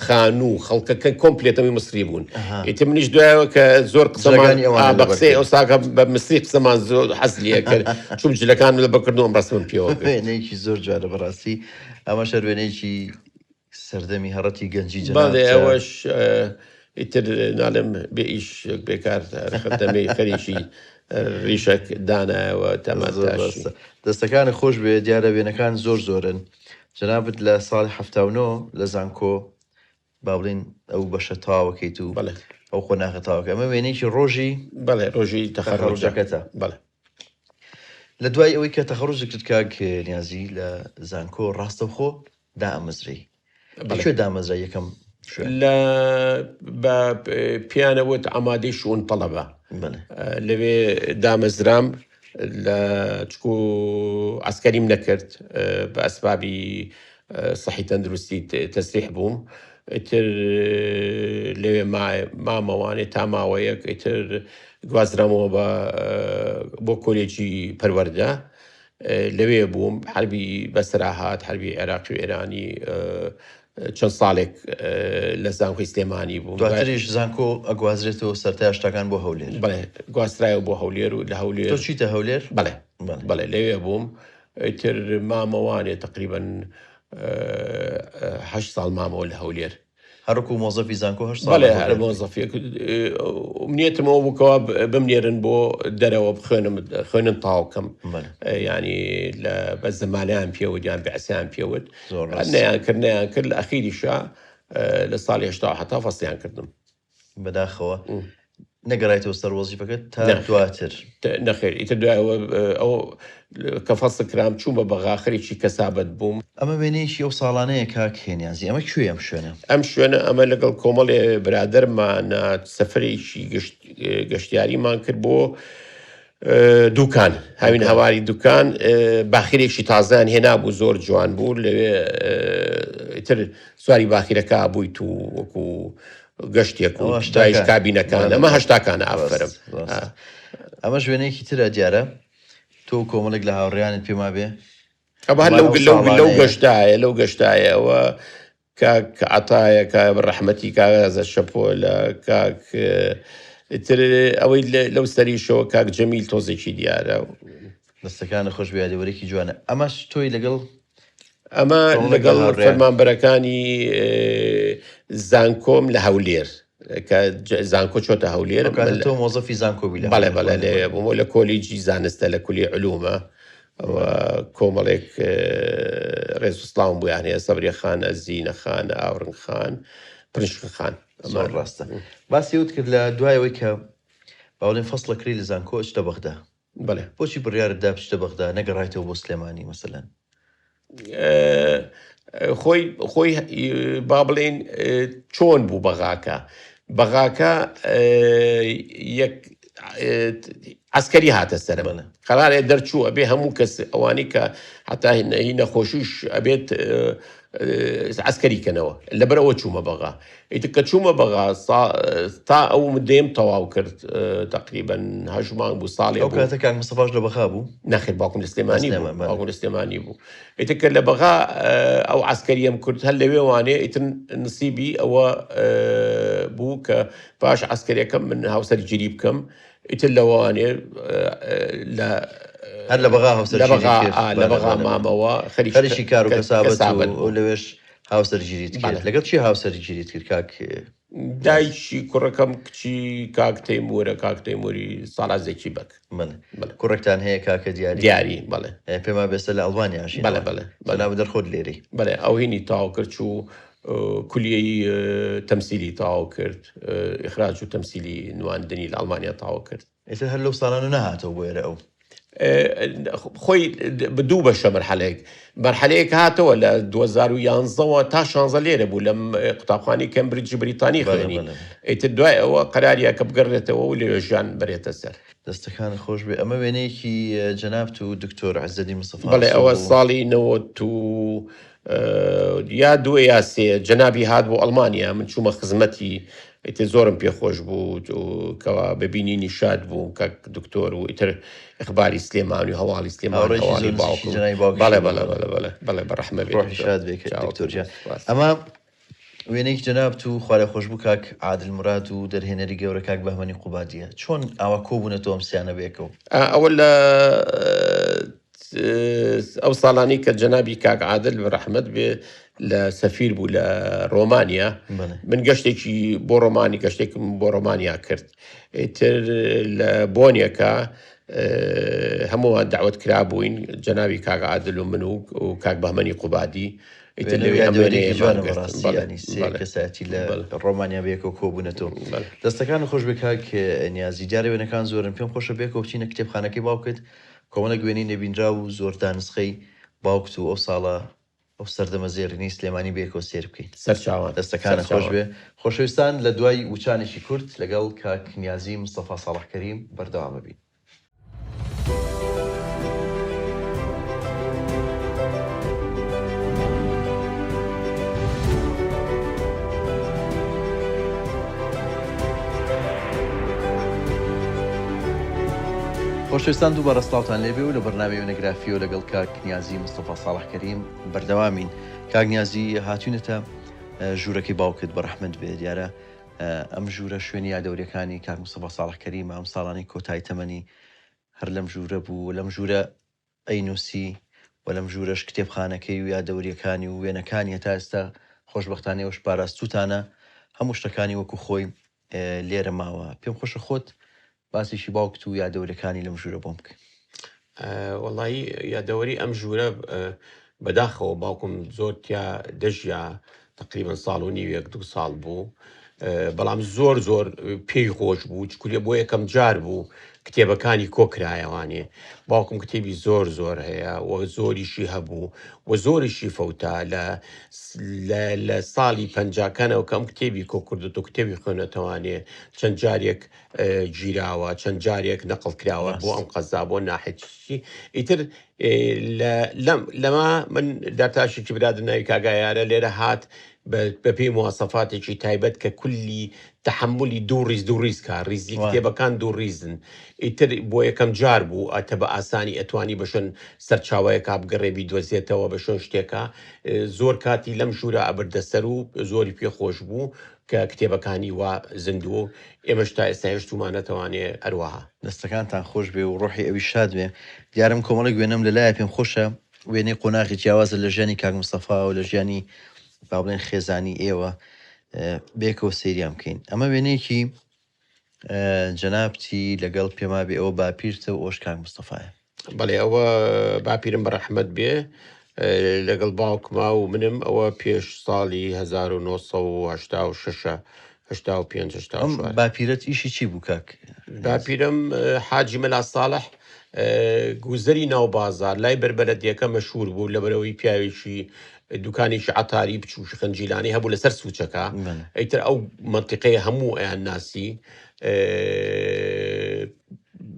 خانوو خەڵکەکە کۆمپلێتەوەی میسری بوون ئیتر منیش دوایەوە کە زۆر قسەمان بە قسەی ئەوساکە بە میسری قسەمان زۆر حەز لێ کرد چووم جلەکانم لەبەر کردن و ئەم ڕەسمم پێوە گرت. وێنەیەکی زۆر جوانە بەڕاستی ئەمەش هەر وێنەیەکی سەردەمی هەڕەتی گەنجی بەڵێ جەنابتە. ئەوەش ئیتر ناڵێم بێ ئیش بێکار دەمەی خەریکی ڕیشەک دانایەوە زۆر تەماتاشی. ڕاستە دەستەکانت خۆش بێ دیارە وێنەکان زۆر زۆرن جەنابت لە ساڵی 79 لە زانکۆ با بڵێین ئەو بەشە تەواوەکەیت و بەڵێ. ئەو قۆناغە تەواوەکەی ئەمە وێنەیەکی ڕۆژی بەڵێ ڕۆژی تەخەڕوجە تەخەڕوجەکەتە. بەڵێ. لە دوای ئەوەی کە تەخەڕوجت کرد کاک نیازی لە زانکۆ ڕاستەوخۆ دامەزرێی لە بەڵێ. کوێ دامەزرای یەکەم شوێن؟ لە بە پێیانە وت ئامادەی شئون تەڵەبە بەڵێ. لەوێ دامەزرام لە چکو عەسکەریم نەکرد بە ئەسبابی سەحی تەندروستی تەسریح بووم ئیتر لەوێ مامەوانێ تا ماوەیەک ئیتر گوازرامەوە بە بۆ کۆلێجی پەروەردە لەوێ بووم حربی بەسرا هات حربی عێراقی و ئێرانی چەند ساڵێک لە زانکۆی سلێمانی بووم. دواتریش زانکۆ ئەگوازرێتەوە سەرتای هەشتاکان بۆ هەولێر. بەڵێ گواسترایەوە بۆ هەولێر و لە هەولێر. تۆ چیتە هەولێر؟ بەڵێ بەڵێ لەوێ بووم ئیتر مامەوانێ تەقریبەن هەشت ساڵ مامەوە لە هەولێر. هەر وەکو مۆزەفی زانکۆ هەشت ساڵ بەڵێ لە هەر هەولێر بووی. مۆزەفیەک ئومنیەتم ئەوە بوو کەوا بمنێرن بۆ دەرەوە بخوێنم خوێندن تەواو کەم بەڵێ. یانی لە بە زەمالەیان پێوت یان بەعسیان پێوت زۆر ڕاست. نەیان کرد نەیان کرد لە ئەخیریشا لە ساڵی 87 فەسڵیان کردم. بەداخەوە نەگەڕایتەوە سەر وەزیفەکەت تا نەخێر. دواتر. نەخێر ئیتر دوای ئەوە ئەو کە فەسڵ کرام چوومە بەغا خەریکی کەسابەت بووم. ئەمە وێنەیەکی ئەو ساڵانەیە کاک هێنیازی ئەمە کوێیە ئەم شوێنە؟ ئەم شوێنە ئەمە لەگەڵ کۆمەڵێ برادەرمانە سەفەرێکی گەشتیاریمان کرد بۆ دوکان هاوین هەواری دوکان باخیرێکی تازیان هێنابوو زۆر جوان بوو لەوێ تر سواری باخیرەکە بوویت و وەکو گەشتێک و دایش کابینەکان ئەمە هەشتاکانە ئافرم ئەمە شوێنێکی ترە دیارە تۆ کۆمەڵێک لە هاوڕیانت پێما بێ ئەمە هەر لەو لەو لەو گەشتایە لەو گەشتایە ئەوە کاک عەتایە کاک ڕەحمەتی کاک ئازاد شەپۆلە کاک ئیتر ئەوەی لەو سەریشەوە کاک جەمیل تۆزێکی دیارە. دەستەکانت خۆش بێ یادەوەرێکی جوانە ئەمەش تۆی لەگەڵ ئەمە کۆمەڵێک لە لەگەڵ هاوڕێیان. فەرمانبەرەکانی زانکۆم لە هەولێر کە زانکۆ چۆتە هەولێر ئەو کاتە تۆ مۆزەفی زانکۆ بووی لە بەڵێ هەولێر بەڵێ بەڵێ لەوێ بووم و لە کۆلیجی زانستە لە کولی علومە و کۆمەڵێک ڕێز و سڵاوم بۆیان هەیە سەبریە خان ئەزینە خان ئاورنگ خان پرشک خان زۆر ڕاستە باسی ئەوت کرد لە دوای ئەوەی کە با بڵێین فەسڵە کری لە زانکۆ ئەچتە بەغدا بەڵێ بۆچی بڕیارت دا بچتە بەغدا نەگەڕایتەوە بۆ سلێمانی مەسەلەن؟ خۆی خۆی با بڵێین چۆن بوو بەغاکە بەغاکە یەک عسکەری هاتە سەرم قەرارێ دەرچوو ئەبێ هەموو کەس ئەوانی کە حتا هی نەخۆشیش ئەبێت عەسکەری کەنەوە لەبەر ئەوە چوومە بەغا ئیتر کە چوومە بەغا تا ئەو مدەیەم تەواو کرد تقریبا هەشت مانگ بوو ساڵێ ئەو کاتە کاک مستەفاش لە بەغا بوو؟ نەخێر باوکم لە سلێمانی بوو باوکم لە سلێمانی بوو ئیتر کە لە بەغا ئەو عەسکەریەم کرد هەر لەوێ وانێ ئیتر نسیبی ئەوە بوو کە پاش عەسکەریەکەم من هاوسەرگیری بکەم ئیتر لەوانێ لە هەر لە بەغا هاوسەرگیری کرد لە بەغا مامەوە خەریکی کار و کەسابەت و لەوێش هاوسەرگیریت کرد لەگەڵ چی هاوسەرگیریت کرد کاک دایکی کوڕەکەم کچی کاک تەیمورە کاک تەیموری ساڵح زەکی بەگ بەڵێ کوڕێکتان هەیە کاکە دیاری دیاری بەڵێ پێم وابێ ئێستا لە ئەڵمانیا ئەژین بەڵێ بەڵێ جەنابت دەر خۆت لێرەی بەڵێ ئەو هینی تەواو کرد چوو کولیەی تەمسیلی تەواو کرد ئیخراج و تەمسیلی نواندنی لە ئەڵمانیا تەواو کرد. ئیتر هەر لەو ساڵانە نەهاتەوە بۆ ئێرە ئەو؟ خۆی بە دوو بەشە مەرحەلەیەک مەرحەلەیەک هاتەوە لە 2011ەوە تا 16 لێرە بوو لەم قوتابخانی کەمبریجی بریتانی خوێنی ئیتر دوای ئەوە قەراریە کە بگەڕێتەوە و لەوێ ژیان بەرێتە سەر. دەستەکانت خۆش بێ ئەمە وێنەیەکی جەنابت و دکتۆر عزەدین مستەفا بەڵێ ڕەسوڵ ئەوە بوو. ساڵی نەوەت و یا دوو یا سێ جەنابی هات بۆ ئەڵمانیا من چوومە خزمەتی ئیتر زۆرم پێ خۆش بوو کەوا بە بینینی شاد بووم کاک دکتۆر و ئیتر ئەخباری سلێمان و هەواڵی سلێمان هاوڕێکی هەواڵی زۆر نزیکی باوکم جەنابی باوکیشی بەڵێ بوو بەڵێ بەڵێ بەڵێ بەڵێ بەڵێ بە ڕەحمە بێ ڕۆحی دکتۆر شاد بێ کە چاوەکەم دکتۆر گیان سپاس. ئەمە وێنەیەکی جەنابت و خوالێخۆشبوو کاک عادل موراد و دەرهێنەری گەورە کاک بەهمەنی قوبادیە چۆن ئاوا کۆبوونەتەوە ئەم سیانە بەیەکەوە؟ ئەوە لە ئەو ساڵانەی کە جەنابی کاک عادل بە ڕەحمەت بێ لە سەفیر بوو لە ڕۆمانیا من گەشتێکی بۆ ڕۆمانی گەشتێکم بۆ ڕۆمانیا کرد ئیتر لە بۆنێکە هەمووان داوت کرابووین جەنابی کاک عادل و من و کاک بەهمەنی قوبادی ئیتر لەوێ ئەم وێنەیەمان جوانە گرت. بەڕاستی بەڵێ، یانی سێ بەڵێ، کەسایەتی لە بەڵێ. ڕۆمانیا بەیەکەوە کۆبوونەتەوە. بەڵێ. دەستەکانت خۆش بێ کاک نیازی دیارە وێنەکان زۆرن پێم خۆشە بەیەکەوە بچینە کتێبخانەکەی باوکت کۆمەڵێک وێنەی نەبینراو و زۆر دانسقەی باوکت و ئەو ساڵە ئەو سەردەمە زێڕینەی سلێمانی بەیەکەوە سەیر بکەین. سەرچاوان. دەستەکانت خۆش سەرچاوان. بێ. خۆشەویستان لە دوای وچانێکی کورت لەگەڵ کاک نیازی مستەفا ساڵح کەریم بەردەوام ئەبین. خۆشەویستان دووبارە سڵاوتان لێبێ و لە بەرنامەی وێنەگرافیەوە لەگەڵ کاک نیازی مستەفا ساڵح کەریم بەردەوامین. کاک نیازی هاتوینەتە ژوورەکەی باوکت بەڕەحمەت بێ دیارە ئەم ژوورە شوێنی یادەوریەکانی کاک مستەفا ساڵح کەریمە، ئەم ساڵانەی کۆتایی تەمەنی هەر لەم ژوورە بوو و لەم ژوورە ئەینووسی و لەم ژوورەش کتێبخانەکەی و یادەوریەکانی و وێنەکانی هەتا ئێستا خۆشبەختانە ئێوەش پاراستووتانە هەموو شتەکانی وەکو خۆی لێرە ماوە پێم خۆشە خۆت باسێکی باوکت و یادەوریەکانی لەم ژوورە بۆم بکەی. وەڵایی یادەوەری ئەم ژوورە بەداخەوە باوکم زۆر تیا دەژیا تقریبا ساڵ و نیوێک دوو ساڵ بوو بەڵام زۆر زۆر پێی خۆش بوو چکولێ بۆ یەکەم جار بوو کتێبەکانی کۆکرایەوانێ باوکم کتێبی زۆر زۆر هەیە و زۆریشی هەبوو و زۆریشی فەوتا لە لە ساڵی پەنجاکانەوە کەم کتێبی کۆکردێت و کتێبی خوێنەتەوانێ چەند جارێک گیراوە چەند جارێک نەقڵ کراوە بۆ ئەم قەزا بۆ ناحەتی ئیتر لەم لەما من داتاشێکی برادر ناوی کاگایارە لێرە هات بەپێی مواسەفاتێکی تایبەت کە کولی تحملی دوو ڕیز دوو ڕیز کا ڕیزی کتێبەکان دوو ڕیزن ئیتر بۆ یەکەم جار بوو ئەتە بە ئاسانی ئەتوانی بە شوێن سەرچاوەیەکا بگەڕێ بیدۆزێتەوە بە شوێن شتێکا زۆر کاتی لەم ژوورە ئەبردە سەر و زۆری پێ خۆش بوو کە کتێبەکانی وا زیندووە و ئێمەش تا ئێستا هێشتوومانەتەوانێ هەروەها. دەستەکانتان خۆش بێ و ڕۆحی ئەویش شاد بێ. دیارە من کۆمەڵێک وێنەم لەلایە پێم خۆشە وێنەی قۆناغی جیاوازە لە ژیانی کاک مستەفا و لە ژیانی با بڵێن خێزانی ئێوە بەیەکەوە سەیریان بکەین. ئەمە وێنەیەکی جەنابتی لەگەڵ پێمابێ ئەوە باپیرتە و ئەوەش کاک مستەفایە. بەڵێ ئەوە باپیرم بە ڕەحمەت بێ لەگەڵ باوکما و منم ئەوە پێش ساڵی 1986 85 ئەم 84 باپیرەت ئیشی چی بوو کاک نیاز؟ باپیرم حاجی مەلا ساڵح گوزەری ناو بازار لای بەربەلەدیەکە مەشهور بوو لەبەرەوەی پیاوێکی دوکانێکی عەتاری بچووکی خنجیلانەی هەبوو لەسەر سوچەکە بەڵێ. ئیتر ئەو مەنتیقەیە هەموو ئەیان ناسی.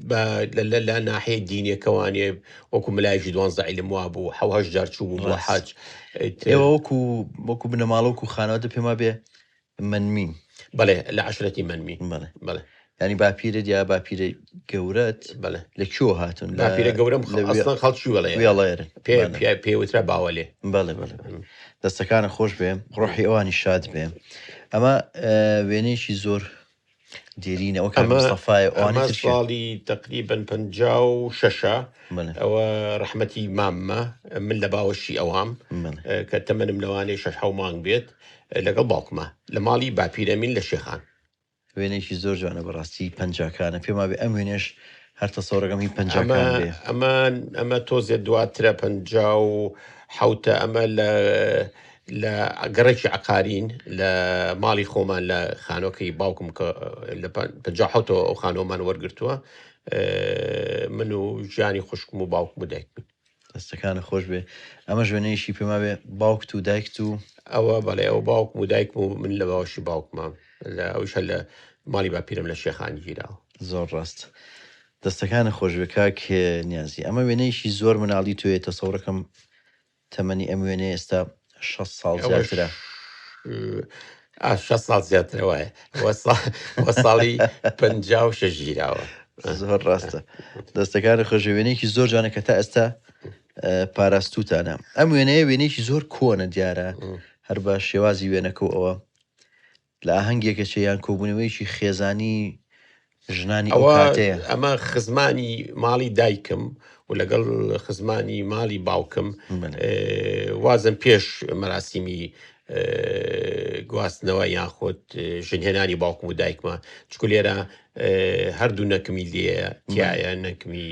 بە لە لە ناحیەی دینیەکەوانێ وەکو ملایەکی دوانزە عیلم وابوو حەو هەشت جار چوو بوو بۆ ڕاست حەج ئیتر ئێوە وەکو وەکو بنەماڵە وەکو خانەوادە پێم وابێ مەنمین. بەڵێ لە عەشرەتی مەنمی. بەڵێ. بەڵێ. یانی باپیرت یا باپیرە گەورەت بەڵێ. لە کوێوە هاتوون؟ لە باپیرە گەورەم لە وێ ئەسڵەن خەڵکی وێڵەیەرە. وێڵەیەرن. پێ بەڵێ. پێ پێ وترا باوەلێ. بەڵێ بەڵێ بەڵێ. دەستەکانت خۆش بێ ڕۆحی ئەوانی شاد بێ. ئەمە وێنەیەکی زۆر دێرینە ئەوە کاک ئەمە مستەفایە ئەوانەی ئەمە تر کێن؟ ساڵی تەقریبەن 56ە بەڵێ. ئەوە ڕەحمەتی ماممە من لە باوەشی ئەوام بەڵێ. کە تەمەنم لەوانەیە شەش حەو مانگ بێت لەگەڵ باوکمە لە ماڵی باپیرەمین لە شێخان. وێنەیەکی زۆر جوانە بەڕاستی پەنجاکانە پێم وابێ ئەم وێنەش هەر تەسەورەکەم هی ئەمە پەنجاکان بێ. ئەمە ئەمە تۆزێ دواترە 57ە ئەمە لە لە گەڕێکی عقارین لە ماڵی خۆمان لە خانۆکەی باوکم کە لە 57ەوە ئەو خانۆمان وەرگرتووە من و ژیانی خوشکم و باوکم و دایکم. دەستەکانت خۆش بێ ئەمەش وێنەیەکی پێم وابێ باوکت و دایکت و ئەوە بەڵێ ئەو باوکم و دایکم و من لە باوەشی باوکمام لە ئەویش هەر لە ماڵی باپیرم لە شێخان گیراوە. زۆر ڕاست دەستەکانت خۆش بێ کاک نیازی ئەمە وێنەیەکی زۆر مناڵی تۆیە تەسەورەکەم تەمەنی ئەم وێنەیە ئێستا 60 ساڵ ئەوەش زیاترە. ئا 60 ساڵ زیاترە وایە وە سا- وە ساڵی 56 گیراوە. زۆر ڕاستە دەستەکانت خۆش بێ وێنەیەکی زۆر جوانە کە تا ئێستا پاراستووتانە ئەم وێنەیە وێنەیەکی زۆر کۆنە دیارە هەر بە شێوازی وێنەکە و ئەوە لە ئاهەنگێکە چێ یان کۆبوونەوەیەکی خێزانی ژنانی ئەو ئەوە کاتەیە. ئەمە خزمانی ماڵی دایکم و لەگەڵ خزمانی ماڵی باوکم بەڵێ. وازم پێش مەراسیمی گواستنەوە یاخود ژنهێنانی باوکم و دایکمە چکو لێرە هەردوو نەکمی لێ تایە نەکمی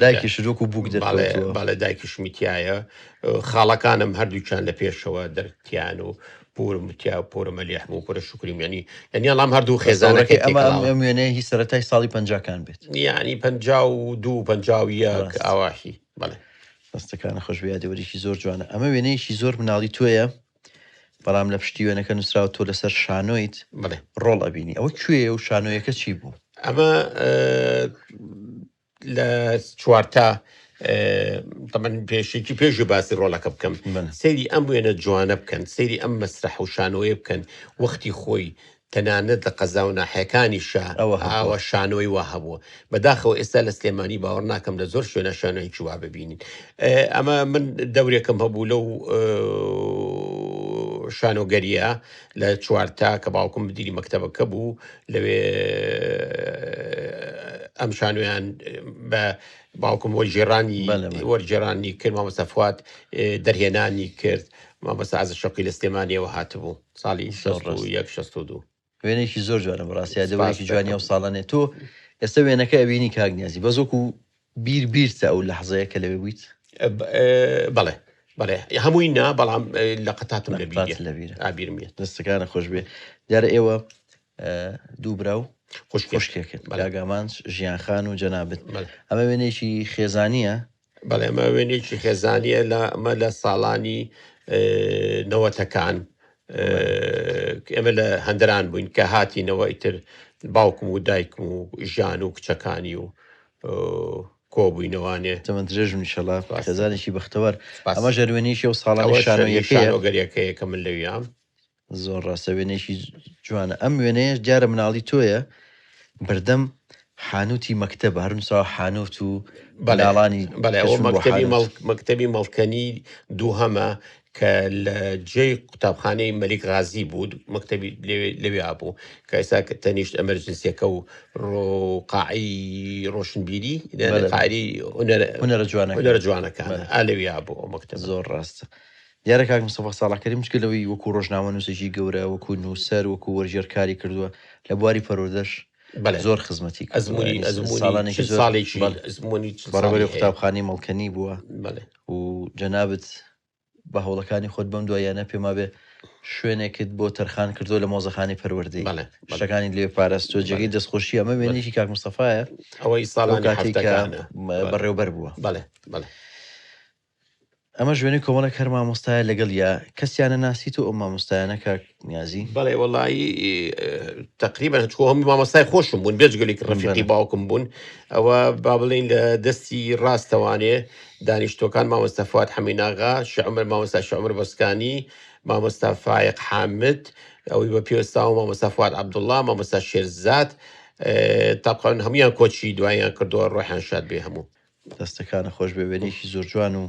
دایکیشت وەکو بووک دەرکەوتووە. باڵێ دایکیشمی تایە خاڵەکانم هەردووکیان لە پێشەوە دەرتیان و پورم تیا پورە مەلیحم و پورە شوکریم ینی یعنی ئەڵام هەردوو خێزانەکەی تەسەورەکەی ئەمە ئەم تێکەڵاوە ئەم وێنەیە هی سەرەتای ساڵی پەنجاکان بێت. یعنی 52 51 ڕاست. ئاواهی بەڵێ. دەستەکانت خۆش بێ یادەوەریی زۆر جوانە. ئەمە وێنەیەکی زۆر مناڵی تۆیە بەڵام لە پشتی وێنەکە نووسراوە تۆ لەسەر شانۆیت بەڵێ. ڕۆڵ ئەبینی. ئەوە کوێیە و شانۆیەکە چی بوو؟ ئەمە لە چوارتا تەمەن پێشێکی پێشی باسی ڕۆڵەکە بکەم بەڵێ. سەیری ئەم وێنە جوانە بکەن سەیری ئەم مەسرح و شانۆیە بکەن وەختی خۆی تەنانەت لە قەزا و ناحیەکانیشا ئەوە هەبووە. ئاوا شانۆی وا هەبووە بەداخەوە ئێستا لە سلێمانی باوەڕ ناکەم لە زۆر شوێنە شانۆیەکی وا ببینین ئەمە من دەورێکم هەبوو لەو شانۆگەریە لە چوارتا کە باوکم مدیری مەکتەبەکە بوو لەوێ ئەم شانۆیان بە باوکم وەرگێڕانی بەڵێ بەڵێ. وەرگێڕانی کرد مامۆستا فواد دەرهێنانی کرد مامۆستا عەزیز شەوقی لە سلێمانیەوە هاتبوو ساڵی زۆر ڕاست. 61 62. وێنەیەکی زۆر جوانە بەڕاستی سپاس یادەوەرێکی جوانی دەکەم. ئەو ساڵانەیە تۆ ئێستا وێنەکە ئەبینی کاک نیازی بەس وەکو بیر بیرتە ئەو لەحزەیە کە لەوێ بوویت؟ بەڵێ بەڵێ هەمووی نا بەڵام لە قەتاتم لە لەقەتاتت بیریە لە بیرە. ئابیرم یەت. دەستەکانت خۆش بێ دیارە ئێوە دوو برا و خوشکێک خوشکێکن بەڵێ. کاک ئامانج ژیان خان و جەنابت بەڵێ. ئەمە وێنەیەکی خێزانییە؟ بەڵێ ئەمە وێنەیەکی خێزانییە لە ئەمە لە ساڵانی نەوەتەکان بەڵێ. ئێمە لە هەندەران بووین کە هاتینەوە ئیتر باوکم و دایکم و ژیان و کچەکانی و کۆبووینەوانێ. تەمەن درێژ بن ئیشەڵا سپاس دەکەم. خێزانێکی بەختەوەر. سپاس. ئەمەش هەر وێنەیەکی ئەو ساڵانەی ئەوەش هەر شانۆیەکەیە. شانۆگەریەکەیە کە من لەویام. زۆر ڕاستە وێنەیەکی جوانە. ئەم وێنەیەش دیارە مناڵی تۆیە بەردەم حانوتی مەکتەبە هەر نووسراوە حانوت و بەڵێ مناڵانی بەڵێ کە ئەوە چوون بۆ مەکتەبی حانوت. مەڵک مەکتەبی مەڵکەنی دووهەمە کە لە جێی قوتابخانەی مەلیک غازی بوو مەکتەبی لەوێ لەوێ بوو کە ئێستا کە تەنیشت ئەمەرجنسیەکە و ڕۆ قاعی ڕۆشنبیری بەڵێ بەڵێ. قاعی هونەر هونەرە جوانەکان. هونەرە جوانەکانە بەڵێ. ئا لەویا بوو ئەو مەکتەبە. زۆر ڕاستە. دیارە کاک مستەفا ساڵح کەریم جگە لەوەی وەکو ڕۆژنامەنووسێکی گەورە، وەکو نووسەر، وەکو وەرگێڕ کاری کردووە، لە بواری پەروەردەش بەڵێ. زۆر خزمەتی کردووە. ئەزموونی یعنی ئەزموونی ساڵانێکی 40 زۆر ساڵێکی بەڵێ ئەزموونی 40 بەڕێوەبەری ساڵی هەیە. قوتابخانەی مەڵکەنی بووە بەڵێ. و جەنابت بە هەوڵەکانی خۆت بەم دواییانە پێم وابێ شوێنێکت بۆ تەرخان کردووە لە مۆزەخانەی پەروەردەی بەڵێ بەڵێ. شتەکانی لێ پاراستووە بەڵێ. جێگەی دەستخۆشی ئەمە بەڵێ. وێنەیەکی کاک مستەفایە ئەوەی لەو ساڵانی کاتێک کە حەفتەکانە. بەڵێ. بەڕێوبەر بووە. بەڵێ بەڵێ. ئەمەش وێنەی کۆمەڵێک هەر مامۆستایە لەگەڵیا، کەسیان ئەناسی تۆ ئەو مامۆستایانە کاک نیازی؟ بەڵێ وەڵایی تەقریبەن چکۆ هەموو مامۆستای خۆشم بوون بێجگەلی کە ڕەفیقی بەڵێ. باوکم بوون ئەوە با بڵێین لە دەستی ڕاستەوانێ دانیشتووەکان مامۆستا فواد حەمیناغا شێخ عومەر مامۆستا شێخ عومەر بۆسکانی مامۆستا فایەق حامد ئەوەی بە پێوەستاوە مامۆستا فواد عەبدوڵڵا مامۆستا شێرزاد تاقان هەموویان کۆچی دواییان کردووە ڕۆحیان شاد بێ هەموو. دەستەکانت خۆش بێ وێنەیەکی زۆر جوان و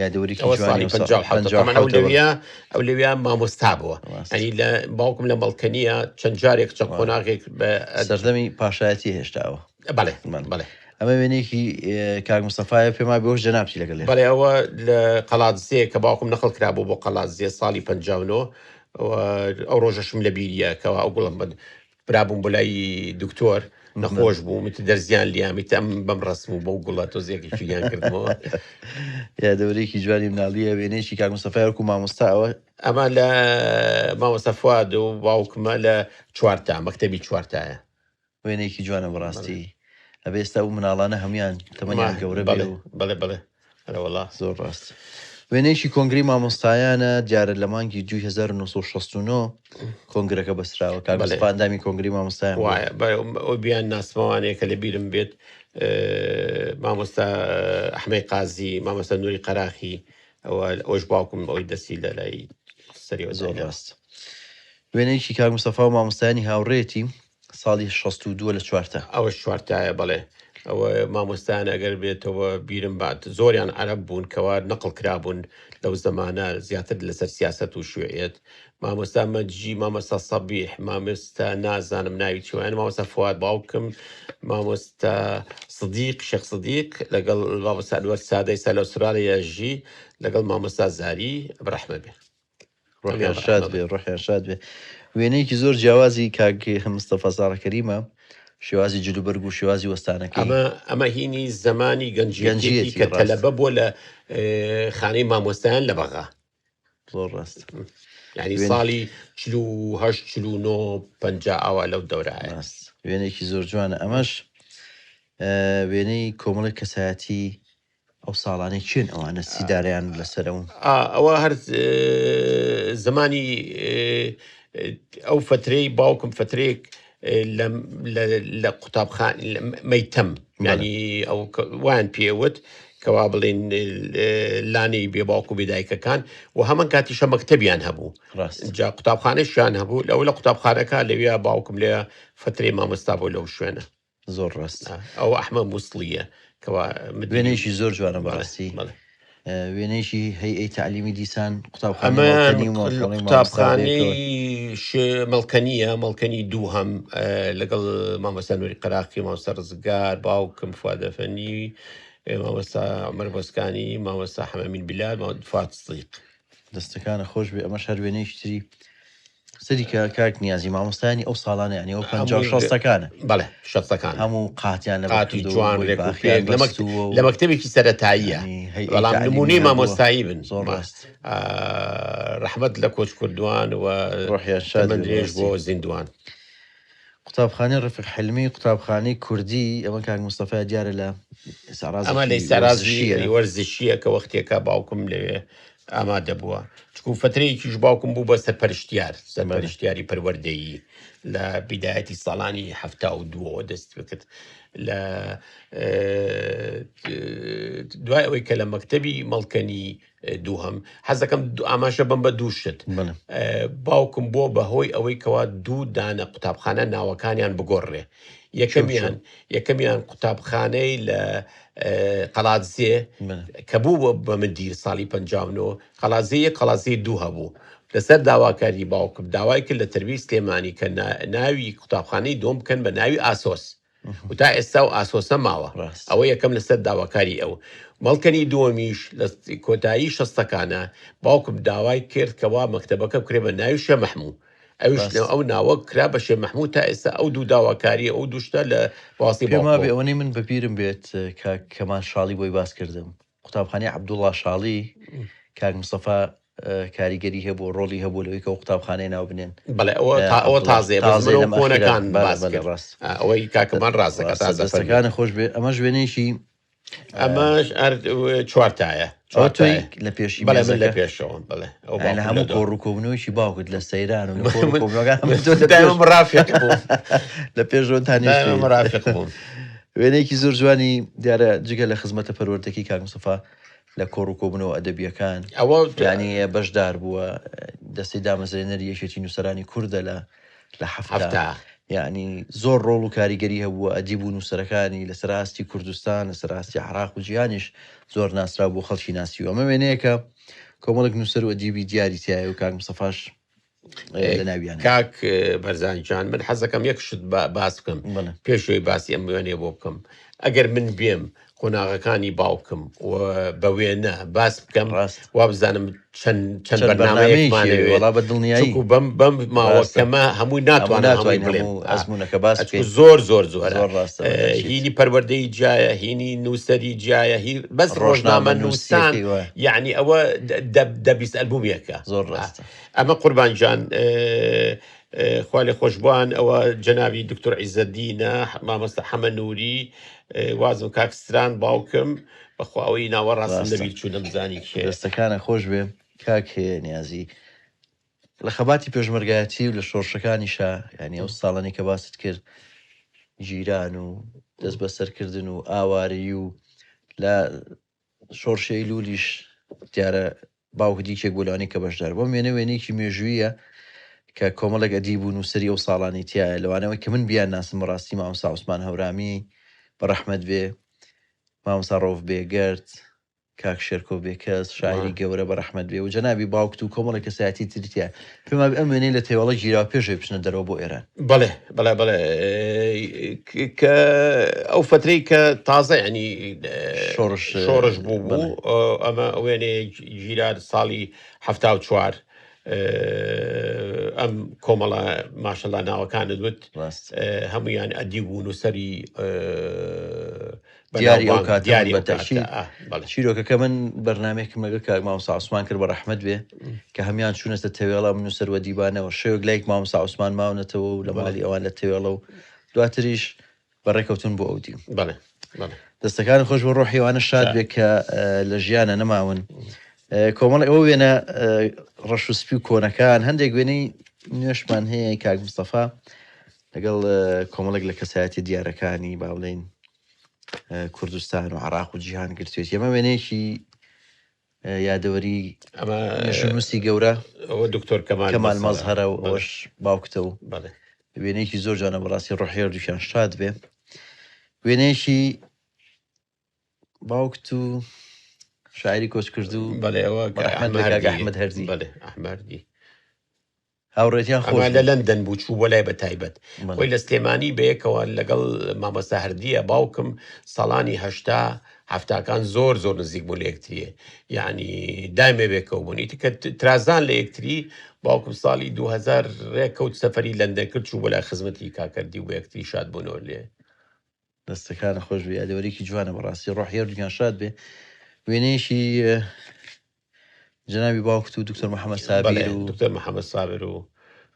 یادەوەریکی ئەوە جوانی ساڵی ئەو ساڵ 57 57 تەمان ئەو ە بەڵێ. لەویا ئەو لەویا مامۆستا بووە ڕاست ئەنی لە باوکم لە مەڵکەنیە چەند جارێک چەند وا. قۆناغێک بە سەردەمی پاشایەتی هێشتا ئەوە بەڵێ بەڵێ. بەڵێ ئەمە وێنەیەکی کاک مستەفایە پێم وابێ ئەوەش جەنابتی لەگەڵ لێ. بەڵێ ئەوە لە قەڵادزێ کە باوکم نەقڵ کرابوو بۆ قەڵادزێ ساڵی 59 ئەو ڕۆژەشم لە بیریە کەوا ئەو گوڵم بە برابووم بۆ لای دکتۆر نەخۆش بووم وتی دەرزیان لیام وتی ئەم بەم ڕەسم و بەو گوڵە تۆزێکی فیلیان کردمەوە. یادەوەریەکی جوانی مناڵیە وێنەیەکی کاک مستەفای وەکو مامۆستا ئەوە. ئەمە لە مامۆستا فواد و باوکمە لە چوارتا مەکتەبی چوارتایە. وێنەیەکی جوانە بەڕاستی ئەبێ ئێستا ئەو مناڵانە هەموویان تەمەنیان گەورە بێ بەڵێ و بەڵێ بەڵێ ئەرەوەڵا. زۆر ڕاست. وێنەیەکی کۆنگرەی مامۆستایانە دیارە لە مانگی دووی 1969 کۆنگرەکە بەستراوە کاک بەڵێ. مستەفا ئەندامی کۆنگرەی مامۆستایان بووە. وایە بە ئەو بیان ناسمەوانەیە کە لە بیرم بێت مامۆستا ئەحمەی قازی مامۆستا نوری قەراخی ئەوە ئەوش باوکم ئەوەی دەستی لە لای سەریەوە زۆر دانا. ڕاست. وێنەیەکی کاک مستەفا و مامۆستایانی هاوڕێیەتی ساڵی 62 لە چوارتا. ئەوەش چوارتایە بەڵێ ئەوە مامۆستایان ئەگەر بێتەوە بیرم بات زۆریان عەرەب بوون کەوا نەقڵ کرابوون لەو زەمانە زیاتر لەسەر سیاسەت و شوعیەت مامۆستا مەجی مامۆستا سەبیح مامۆستا نازانم ناوی چیوان مامۆستا فواد باوکم مامۆستا سدیق شێخ سدیق لەگەڵ مامۆستا ئەنوەر سادەی سا لە ئوسترالیا ژی لەگەڵ مامۆستا زاری بەڕەحمە بێ ڕۆحیان شاد بێ ڕۆحیان شاد بێ وێنەیەکی زۆر جیاوازی کاک مستەفا ساڵح کەریمە شێوازی جلوبەرگ و شێوازی وەستانەکەی ئەمە ئەمە هینی زەمانی گەنجێتیەتی گەنجیەتی کە ڕاست تەلەبە بووە لە خانەی مامۆستایان لە بەغا زۆر ڕاست یعنی وێنە ساڵی 48 49 50 ئاوا لەو دەورایە ڕاست وێنەیەکی زۆر جوانە ئەمەش وێنەی کۆمەڵێک کەسایەتی ئەو ساڵانەی کێن ئەوانە سیدارەیان لەسەرە و. ئەوە هەر زمانی ئەو فترەی باوکم فترەیەک لە قوتابخان مەیتەم ینی ئەو وان پێوت کەوا بڵین لانەی بێ باوک و بێدایکەکان و هەمان کاتیشە مەکتەبیان هەبوو جا قوتابخانەشیان هەبوو لەو لە قوتابخانەکە لەویا باوکم لێ فترەی مامۆستا بۆ لەو شوێنە زۆر ڕاست. ئەوە ئەحمە موسڵیە کەوا مدیری وێنەیەکی زۆر جوانە بەڵێ بەڕاستی بەڵێ. وێنەیەکی هەیئەی تەعلیمی دیسان قوتابخانەی ئەمە مەڵکەنی و ماڵخانەی مامۆستا بەیەکەوە. قوتابخانەی ش مەڵکەنیە مەڵکەنی دووهەم لەگەڵ مامۆستا نوری قەراقی مامۆستا ڕزگار باوکم فواد ئەفەندی مامۆستا عومەر بۆسکانی مامۆستا حەمەمین بلال فواد سدیق. دەستەکانت خۆش بێ ئەمەش هەر وێنەیەکی تری سەری کە کاک نیازی مامۆستایانی ئەو ساڵانە یانی ئەو پەنجا و هەمووی شەستەکانە بەڵێ شەستەکانە هەموو قاتیان لەبەر قاتی کردووە و جوان بۆی ڕێک و باخیان پێک لە مەکت بەستووە لە و مەکتەبێکی سەرەتاییە یانی هەیئەی بەڵام تەعلیمی نموونەی هەبووە مامۆستایی بن زۆر ما ڕاست ڕەحمەت لە کۆچکردووان و ڕۆحیان شاد تەمەن بێ درێژ بەڕاستی. بۆ زیندووان. قوتابخانەی ڕەفیق حلمی قوتابخانەی کوردی ئەمە کاک مستەفا دیارە لە ئەمە لە ئیستعرازێکی ئیستعرازی وەرزشیە. وەرزشیە کە وەختێکە باوکم لەوێ ئامادە بووە چکو فترەیەکیش باوکم بوو بە سەرپەرشتیار بەڵێ. سەرپەرشتیاری پەروەردەیی لە بیدایەتی ساڵانی 72ەوە دەست بکرد لە دوای ئەوەی کە لە مەکتەبی مەڵکەنی دووهەم حەزەکەم ئاماژە بم بە دوو شت بەڵێ. باوکم بۆ بەهۆی ئەوەی کەوا دوو دانە قوتابخانە ناوەکانیان بگۆڕرێ چۆن چۆن؟ یەکەمیان یەکەمیان قوتابخانەی لە قەڵادزێ بەڵێ. کە بوو بە مدیر ساڵی 59 قەڵادزێ یەک قەڵادزێ دوو هەبوو لەسەر داواکاری باوکم داوای کرد لە تەربیەی سلێمانی کە ناوی قوتابخانەی دووەم بکەن بە ناوی ئاسۆس و تا ئێستا و ئاسۆسە ماوە ڕاست. ئەوە یەکەم لەسەر داواکاری ئەو مەڵکەنی دووەمیش لە کۆتایی شەستەکانە باوکم داوای کرد کەوا مەکتەبەکە بکرێ بە ناوی شێ مەحموو ئەویش ڕاست. ئەو ناوە کرا بە شێ مەحموو تا ئێستا ئەو دوو داواکاری ئەو دوو شتە لە بەواسطەی پێم وابێ باوکمەوە ئەوەنەی من بەبیرم بێت کاک کەمال شاڵی بۆی باس کردم قوتابخانەی عەبدوڵڵا شاڵی کاک مستەفا کاریگەری هەبوو ڕۆڵی هەبوو لەوەی کە ئەو قوتابخانەیە ناو بنێن بەڵێ ئەوە تا ئەوە عەبدوڵڵا تازەیە بەس تازەیە من ئەو لەم ئەخیرە کۆنەکان بەڵێ باس بەڵێ کرد ڕاست ئەوەی کاکەمان ڕاست دەکات ڕاستە تازە فەرمووی دەستەکانت خۆش بێ ئەمەش وێنەیەکی. ئەمەش هەر چوارتایە ئەوە تۆی لە پێشی بەڵێ من لە پێشەوەم بەڵێ ئەو لە هەموو کۆڕ و کۆبوونەوەیکی باوکت لە سەیران و لە کۆڕ و کۆبوونەوەکان دایمە مڕافیق بووم لە پێشەوە دایمە مڕافیق بووم. وێنەیەکی زۆر جوانی دیارە جگە لە خزمەتە پەروەردەکەی کاک مستەفا لە کۆڕ و کۆبوونەوە ئەدەبییەکان ئەوە یانی بەشدار بووە دەستەی دامەزرێنەری یەکێتی نووسەرانی کوردە لە لە 70 70. یعنی زۆر ڕۆڵ و کاریگەری هەبووە ئەدیب و نووسەرەکانی لەسەر ئاستی کوردستان لەسەر ئاستی عراق و جیهانیش زۆر ناسراو بوو خەڵکی ناسیوە ئەمە وێنەیەکە کۆمەڵێک نووسەر و ئەدیبی دیاری تایە و کاک مستەفاش لە ناویانە. کاک بەرزان جان من حەزەکەم یەک شت باس بکەم بەڵێ. پێش ئەوەی باسی ئەم وێنەیە بۆ بکەم ئەگەر من بێم قۆناغەکانی باوکم و بە وێنە باس بکەم ڕاست. وابزانم چەند چەند چەند بەرنامەیەکمان بەرنامەیەکی ئەوێت وەڵا بە دڵنیایی چونکو بەم بەم ماوە ڕاستە. کەمە هەمووی هەموو ناتوانم هەمووی ناتوانین بڵێم هەموو ئا، ئەزموونەکە باس ئەچکو بکەین زۆر زۆر زۆرە زۆر ڕاستە بە تەئکید. هینی پەروەردەی جیایە هینی نووسەری جیایە هی بەس ڕۆژنامە ڕۆژنامە نووسان نووسیەکەی وایە. یعنی ئەوە دە 20 ئەلبومێکە زۆر ئا، ڕاستە. ئەمە قوربان گیان خوا لێ خۆشبوان ئەوە جەنابی دکتۆر عیزەدینە مامۆستا حەمە نوری وازم کاک ستران باوکم بەخوا ئەوەی ناوە ڕاستم ڕاستە لەبیر چوو نەمزانی کێ دەستەکانە خۆش بێ کاک نیازی لە خەباتی پێشمەرگایەتی و لە شۆڕشەکانیشا یعنی ئەو ساڵانی کە باست کرد گیران و دەست بەسەرکردن و ئاوارەیی و لە شۆڕشی ئەیلولیش دیارە باوکت یەکێک بوو لەوانەی کە بەشدار بوو. ئەم وێنە وێنەیەکی مێژوویە کە کۆمەڵێک ئەدیب و نووسەری ئەو ساڵانەی تیایە لەوانەوەی کە من بیانناسم بەڕاستی مامۆستا عوسمان هەورامی بە ڕەحمەت بێ، مامۆستا ڕەوف بێگەرد، کاک شێرکۆ بێکەس شاعیری گەورە بە ڕەحمەت بێ و جەنابی باوکت و کۆمەڵێک کەسایەتی تری تیایە. پێم وابێ ئەم وێنەی لە تێوەڵە گیراوە پێش ئەوەی بچنە دەرەوە بۆ ئێران. بەڵێ بەڵێ بەڵێ کە ئەو فترەی کە تازە ینی شۆڕش شۆڕش بوو بەڵێ. بوو ئەمە وێنەیە گیرا ساڵی 74 ئەم کۆمەڵە ماشەڵا ناوەکانت وت ڕاست. هەمویان ئەدیب و نووسەری دیاری ئەو بەناوبانگ کاتە بوون دیاری بە ئەو کاتە تەئکید. بەڵێ. چیرۆکەکە من بەرنامەیەکم لەگەڵ کاک مامۆستا عوسمان کرد بە ڕەحمەت بێ کە هەموان چوونەتە تەوێڵە من و سەروە دیبانەوە شەوێک لایک مامۆستا عوسمان ماونەتەوە و لە بەڵێ. ماڵی ئەوان لە تەوێڵە و دواتریش بەڕێکەوتون بۆ ئەو دیو. بەڵێ بەڵێ. دەستەکانت خۆش بێ ڕۆحی ئەوانە شاد شاد. بێ کە لە ژیانە نەماون. کۆمەڵی ئەو وێنە ڕەش و سپی و کۆنەکان هەندێک وێنەی نوێشمان هەیە کاک مستەفا لەگەڵ کۆمەڵێک لە کەسایەتی دیارەکانی با بڵێین کوردستان و عراق و جیهان گرتوێتی. ئەمە وێنەیەکی یادەوەری ئەمە مێژوونووسی گەورە ئەوە دکتۆر کەمال کەمال مەزهەرە. مەزهەرە و بەڵێ. ئەوەش باوکتە و بەڵێ. وێنەیەکی زۆر جوانە بەڕاستی ڕۆحی هەردووکیان شاد بێ. وێنەیەکی باوکت و شاعری کۆچکردوو بەڵێ ئەوە بە ڕەحمەت بێ ئەحمە کاک هەردی. ئەحمەد هەردی. بەڵێ ئەحمە هەردی. هاوڕێتیان ئەمە خۆش لە بوو. لەندەن بوو چوو بۆ لای بە تایبەت بەڵێ. خۆی لە سلێمانی بەیەکەوە لەگەڵ مامۆستا هەردیە باوکم ساڵانی 80 هەفتاکان زۆر زۆر نزیک بوو لە یەکتریە یعنی دایمێ بێکەوە بوون ئیتر کە ترازان لە یەکتری باوکم ساڵی 2000 ڕێکەوت سەفەری لەندەن کرد چوو بۆ لای خزمەتی کاکەردی و بە یەکتری شاد بوونەوە لێ. دەستەکانە خۆش بێ یادەوەرێکی جوانە بەڕاستی ڕۆحی هەردووکیان شاد بێ. وێنەیەکی جەنابی باوکت و دکتۆر محەممەد بەڵێ سابیر و دکتۆر محەممەد سابر و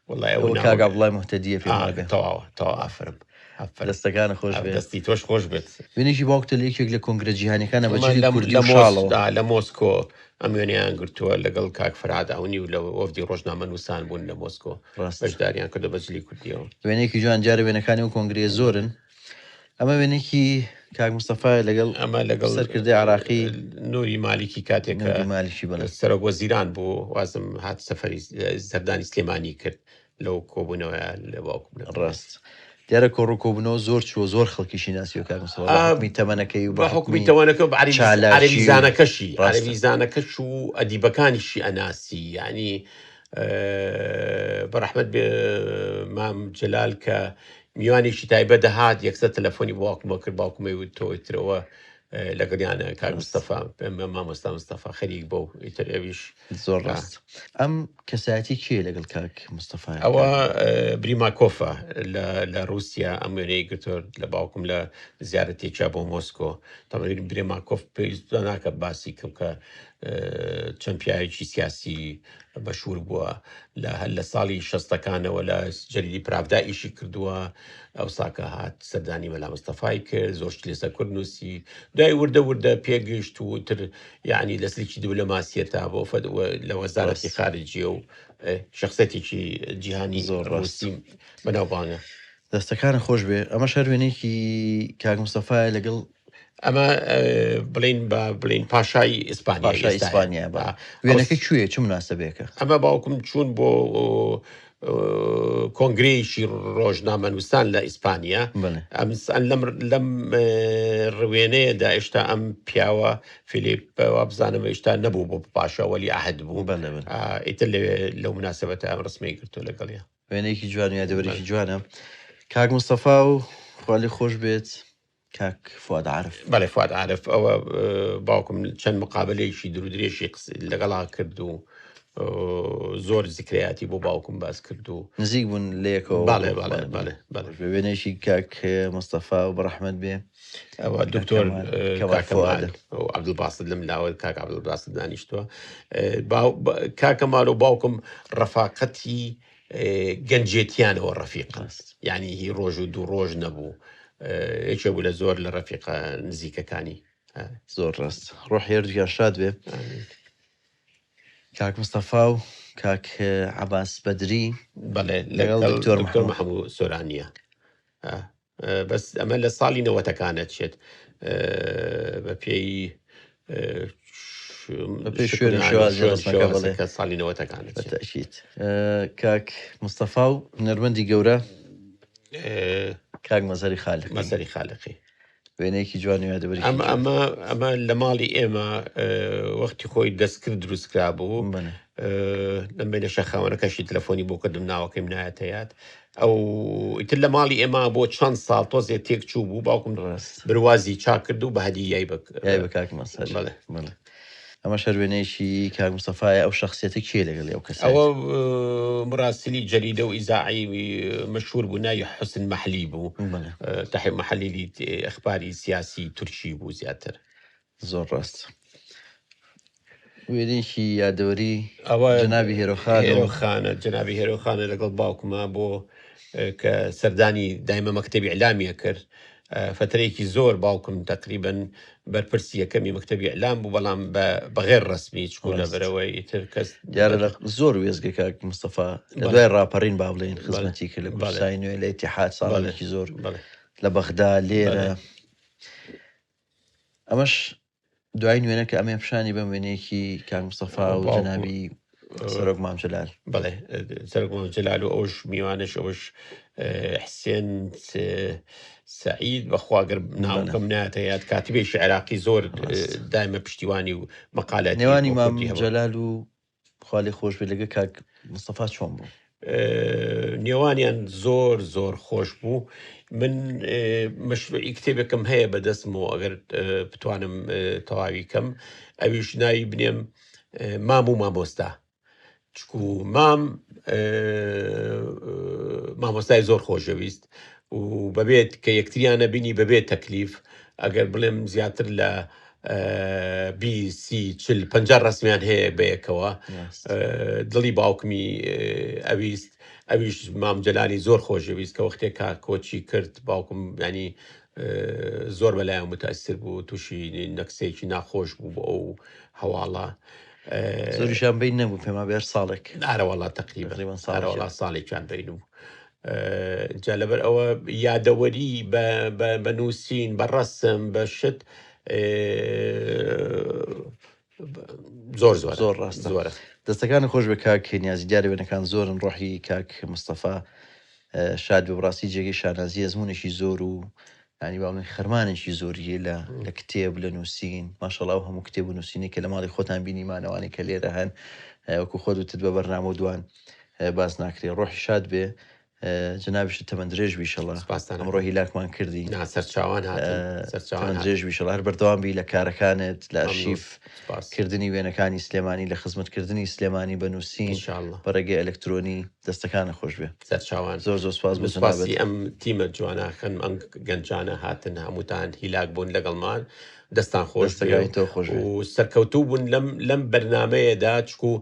وەڵای ئەو ئەوە کاک ناوە عەبدوڵای موهتەدیە پێم وابێ. تەواوە تەواو ئافرم ئافرم دەستەکانە خۆش بێ. دەستی تۆش خۆش بێت. وێنەیەکی باوکتە لە یەکێک لە کۆنگرە جیهانیەکانە بە ئەمە جلی لە کوردی لە و مۆس شاڵەوە. لە مۆسکۆ ئەم وێنەیان گرتووە لەگەڵ کاک فەرهاد عەونی و لە وەفدی ڕۆژنامە نووسان بوون لە مۆسکۆ ڕاست. بەشداریان کردو بە جلی کوردیەوە. وێنەیەکی جوان جارە وێنەکانی ئەو کۆنگرەیە زۆرن. ئەمە وێنەیەکی کاک مستەفایە لەگەڵ ئەمە لەگەڵ سەرکردەی عراقی نوری مالیکی کاتێک کە نوری مالیکی بەڵێ. سەرۆک وەزیران بوو وازم هات سەفەری سەردانی سلێمانی کرد لەو کۆبوونەوەیە لە باوکم لەگەڵ. ڕاست. دیارە کۆڕ و کۆبوونەوە زۆر چووە زۆر خەڵکیشی ناسیوە کاک مستەفا بە حوکمی تەمەنەکەی و بە بە حوکمی حوکمی تەمەنەکە و بە چالاکی و عەرەبیزانەکەشی ڕاستە. عەرەبیزانەکەش و ئەدیبەکانیشی ئەناسی یعنی بە ڕەحمەت بێ مام جەلال کە میوانێکی تایبەت دەهات یەکسەر تەلەفۆنی بۆ باوکمە کرد باوکمەی وت تۆ ئیترەوە لەگەڵیانە کاک ڕاست. مستەفا مامۆستا مستەفا خەریک بۆ ئیتر ئەویش زۆر ڕاست. ئەم کەسایەتی کێ لەگەڵ کاک مستەفا؟ ئەوە بریماکۆفە لە رووسیا ئەم وێنەی گرتووە لە باوکم لە زیارەتێکیا بۆ مۆسکۆ. تەبعەن بریماکۆف پێویست ناکە باسی کەم کە چەند پیاوێکی سیاسی مەشهور بووە لە هەر لە ساڵی شەستەکانەوە لە جەریدی پراڤدا ئیشی کردووە ئەوساکە هات سەردانی مەلا مستەفای کرد زۆر شتی لەسەر کورد نووسی دوای وردە وردە پێگەیشت و تر یعنی لە سلکی دیبلۆماسیەتا بۆ لە وەزارەتی ڕاست خارجیە و شخصێتێکی جیهانی زۆر ڕاست ڕووسی بەناوبانگە. دەستەکانت خۆش بێ ئەمەش هەر وێنەیەکی کاک مستەفایە لەگەڵ ئەمە بڵین بە بڵین پاشای ئیسپانیا پاشای ئێستایە ئیسپانیا بەڵێ ئەو وێنەکە کوێیە چ مناسبەیەکە؟ ئەمە باوکم چوون بۆ کۆنگرەیەکی ڕۆژنامەنووسان لە ئیسپانیا بەڵێ ئەم لەم لەم ڕوێنەیەدا ئێشتا ئەم پیاوە فیلیپ وابزانم ئێشتا نەبوو بۆ پاشا وەلی عەهد بوو بەڵێ بەڵێ ئیتر لەوێ لەو مناسبەتە ئەم ڕسمەی گرتووە لەگەڵیا. وێنەیەکی جوان و یادەوەرێکی بەڵێ. جوانە کاک مستەفا و خوا لێ خۆش بێت کاک فواد عارف. بەڵێ فواد عارف ئەوە باوکم چەند مقابلەیەکی دوورودرێژی لەگەڵا کرد و زۆر زیکرەیاتی بۆ باوکم باس کرد و نزیک بوون لە یەکەوە بەڵێ وەکو بەڵێ بەڵێ بەڵێ بەڵێ بەڵێ خۆش بێ وێنەیەکی کاک مستەفا و بەڕەحمەت بێ ئەوە کاک دکتۆر کەمال کەمال کاک کەمال فوادە و عەبدولباسط لەم لاوە کاک عەبدولباسط دانیشتووە کاک کەمال و باوکم ڕەفاقەتی گەنجێتیانەوە ڕەفیقن ڕاست یعنی هی ڕۆژ و دوو ڕۆژ نەبوو یەکێ بوو لە زۆر لە ڕەفیقە نزیکەکانی زۆر ڕاست ڕۆحی هەردووکیان شاد بێ ئامین. کاک مستەفا و کاک عەباس بەدری بەڵێ لەگەڵ لەگەڵ دکتۆر دکتۆر محەموو محەموو سۆرانیە بەس ئەمە لە ساڵی نەوەتەکانە چێت بە پێی بەپێی شوێن و شکران و شێوازی شوێن ڕسمەکە بەڵێ شێوازەکە ساڵی نەوەتەکانە چێت. بەتەئکید کاک مستەفا و هونەرمەندی گەورە کاک مەزهەری خالقی مەزهەری خالقی وێنەیەکی جوان و یادەوەرێکی ئەمە جوان. ئەمە ئەمە لە ماڵی ئێمە وەختی خۆی دەستکرد دروست کرابوو بەڵێ لەم بینە شەخاوەنەکەشی تەلەفۆنی بۆ کردم ناوەکەیم نایەتە یاد ئەو ئیتر لە ماڵی ئێمە بۆ چەند ساڵ تۆزێ تێک چوو بوو باوکم ڕاست بروازی چاک کرد و بە هەدیەی بە یای بە کاک مەزهەر بەڵێ بەڵێ ئەمەش هەر وێنەیەکی کاک مستەفایە ئەو شخصیەتە کێ لەگەڵی ئەو ئەوە کەسایەتی؟ مراسلی جەریدە و ئیزاعی مەشهور بوو ناوی حوسن مەحلی بوو بەڵێ تەحی محەلیلی ئەخباری سیاسی تورکی بوو زیاتر. زۆر ڕاست وێنەیەکی یادەوەری ئەوە جەنابی هێرۆخان و هێرۆخانە جەنابی هێرۆخانە لەگەڵ باوکما بۆ کە سەردانی دایمە مەکتەبی ئیعلامیە کرد فترەیەکی زۆر باوکم تقریبا بەرپرسی یەکەمی مەکتەبی ئیعلام بوو بەڵام بە غێر ڕەسمی چکو ڕاست لەبەرەوەی ئیتر کەس دیارە لە زۆر وێزگە کاک مستەفا لە بەڵێ دوای ڕاپەڕین با بڵێین بەڵێ خزمەتی کرد لە بەڵێ کوردستانی نوێ لە ئیتیحاد بەڵێ ساڵانێکی زۆر بەڵێ لە بەغدا بەڵێ لێرە ئەمەش دوای نوێنە کە ئەمێ پیشانی بەم وێنەیەکی کاک مستەفا و باوکم جەنابی سەرۆک مام جەلال بەڵێ سەرۆک مام جەلال و ئەوش میوانش ئەوش حسێن سعید بەخواگەر بەڵێ ناوەکەم ناتە یاد کاتبێکی عێراقی زۆر ڕاست دایمە پشتیوانی و مقالاتی نێوانی بۆ مام کوردی هەبوو. جەلال و خوا لێ خۆش بێت لەگە کاک مستەفا چۆن بوو؟ نێوانیان زۆر زۆر خۆش بوو. من مەشروعی کتێبێکم هەیە بەدەستمەوە ئەگەر بتوانم تەواوی کەم ئەویش ناوی بنێم مام و مامۆستا چکو مام مامۆستای زۆر خۆشەویست و بەبێت کە یەکتریان نەبینی بەبێت تەکلیف ئەگەر بڵێم زیاتر لە 20 40 50 ڕسمیان هەیە بەیەکەوە. ڕاست دڵی باوکمی ئەویست ئەویش مام جەلالی زۆر خۆشەویست کە وەختێک کا کۆچی کرد باوکم ینی زۆر بەلایەن متەسر بوو تووشی نەکسێکی ناخۆش بوو بۆ ئەو هەواڵە. زۆریشان بین نەبوو پێما بێر ساڵێک ئارەوەڵا تقریبا تقریبا ساڵێکیان. ئارەوەڵا ساڵێکیان بین بوو. جا لەبەر ئەوە یادەوەری بە نووسین بە ڕەسم بە شت زۆر زۆر زۆر ڕاستە. زۆرە. دەستەکانی خۆش بێ کاک نیازی دیارە وێنەکان زۆرن ڕۆحی کاک مستەفا شاد بێ بەڕاستی جێگەی شانازی ئەزمونێکی زۆر و ینی با بڵێین خەرمانێکی زۆریە لە کتێب لە نووسین ماشەڵا ئەو هەموو کتێب و نووسینی کە لە ماڵی خۆتان بینیمانەوانی کە لێرە هەن وەکو خۆت وتت بە بەرنامە و دوان باس ناکرێ. ڕۆحی شاد بێ جەنابیشت تەمەن درێژ بیشەڵا سپاستان ئەمڕۆ هیلاکمان کردی. نا سەرچاوان هاتن سەرچاوان تەمەن هاتن. درێژ بیشەڵا هەر بەردەوام بی لە کارەکانت لە مەمنون ئەرشیف سپاس کردنی وێنەکانی سلێمانی لە خزمەتکردنی سلێمانی بە نووسین ئینشاءاللە بە ڕێگەی ئەلکترۆنی دەستەکانە خۆش بێ. سەرچاوان زۆر زۆر سپاس بۆ جەنابت. سپاسی ئەم تیمە جوانەکەن ئەم گەنجانە هاتن هەمووتان هیلاک بوون لەگەڵمان دەستان خۆش بێ دەستەکانی تۆ خۆش بێ. و سەرکەوتوو بوون لەم لەم بەرنامەیەدا چکو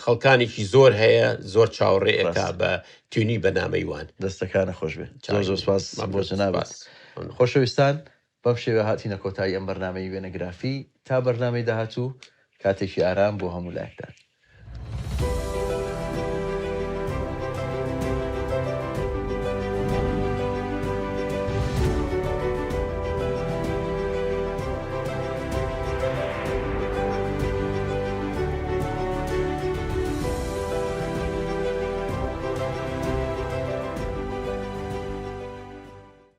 خەڵکانێکی زۆر هەیە زۆر چاوەڕێ ئەکا ڕاستە. بە تینوی بەرنامەی وان. دەستەکانە خۆش بێ. زۆر زۆر چاوی سپاس بۆ مەمنون جەنابت. سپاس مەمنون. خۆشەویستان بەم شێوە هاتینە کۆتایی ئەم بەرنامەی وێنەگرافی تا بەرنامەی داهاتوو کاتێکی ئارام بۆ هەموو لایەکتان.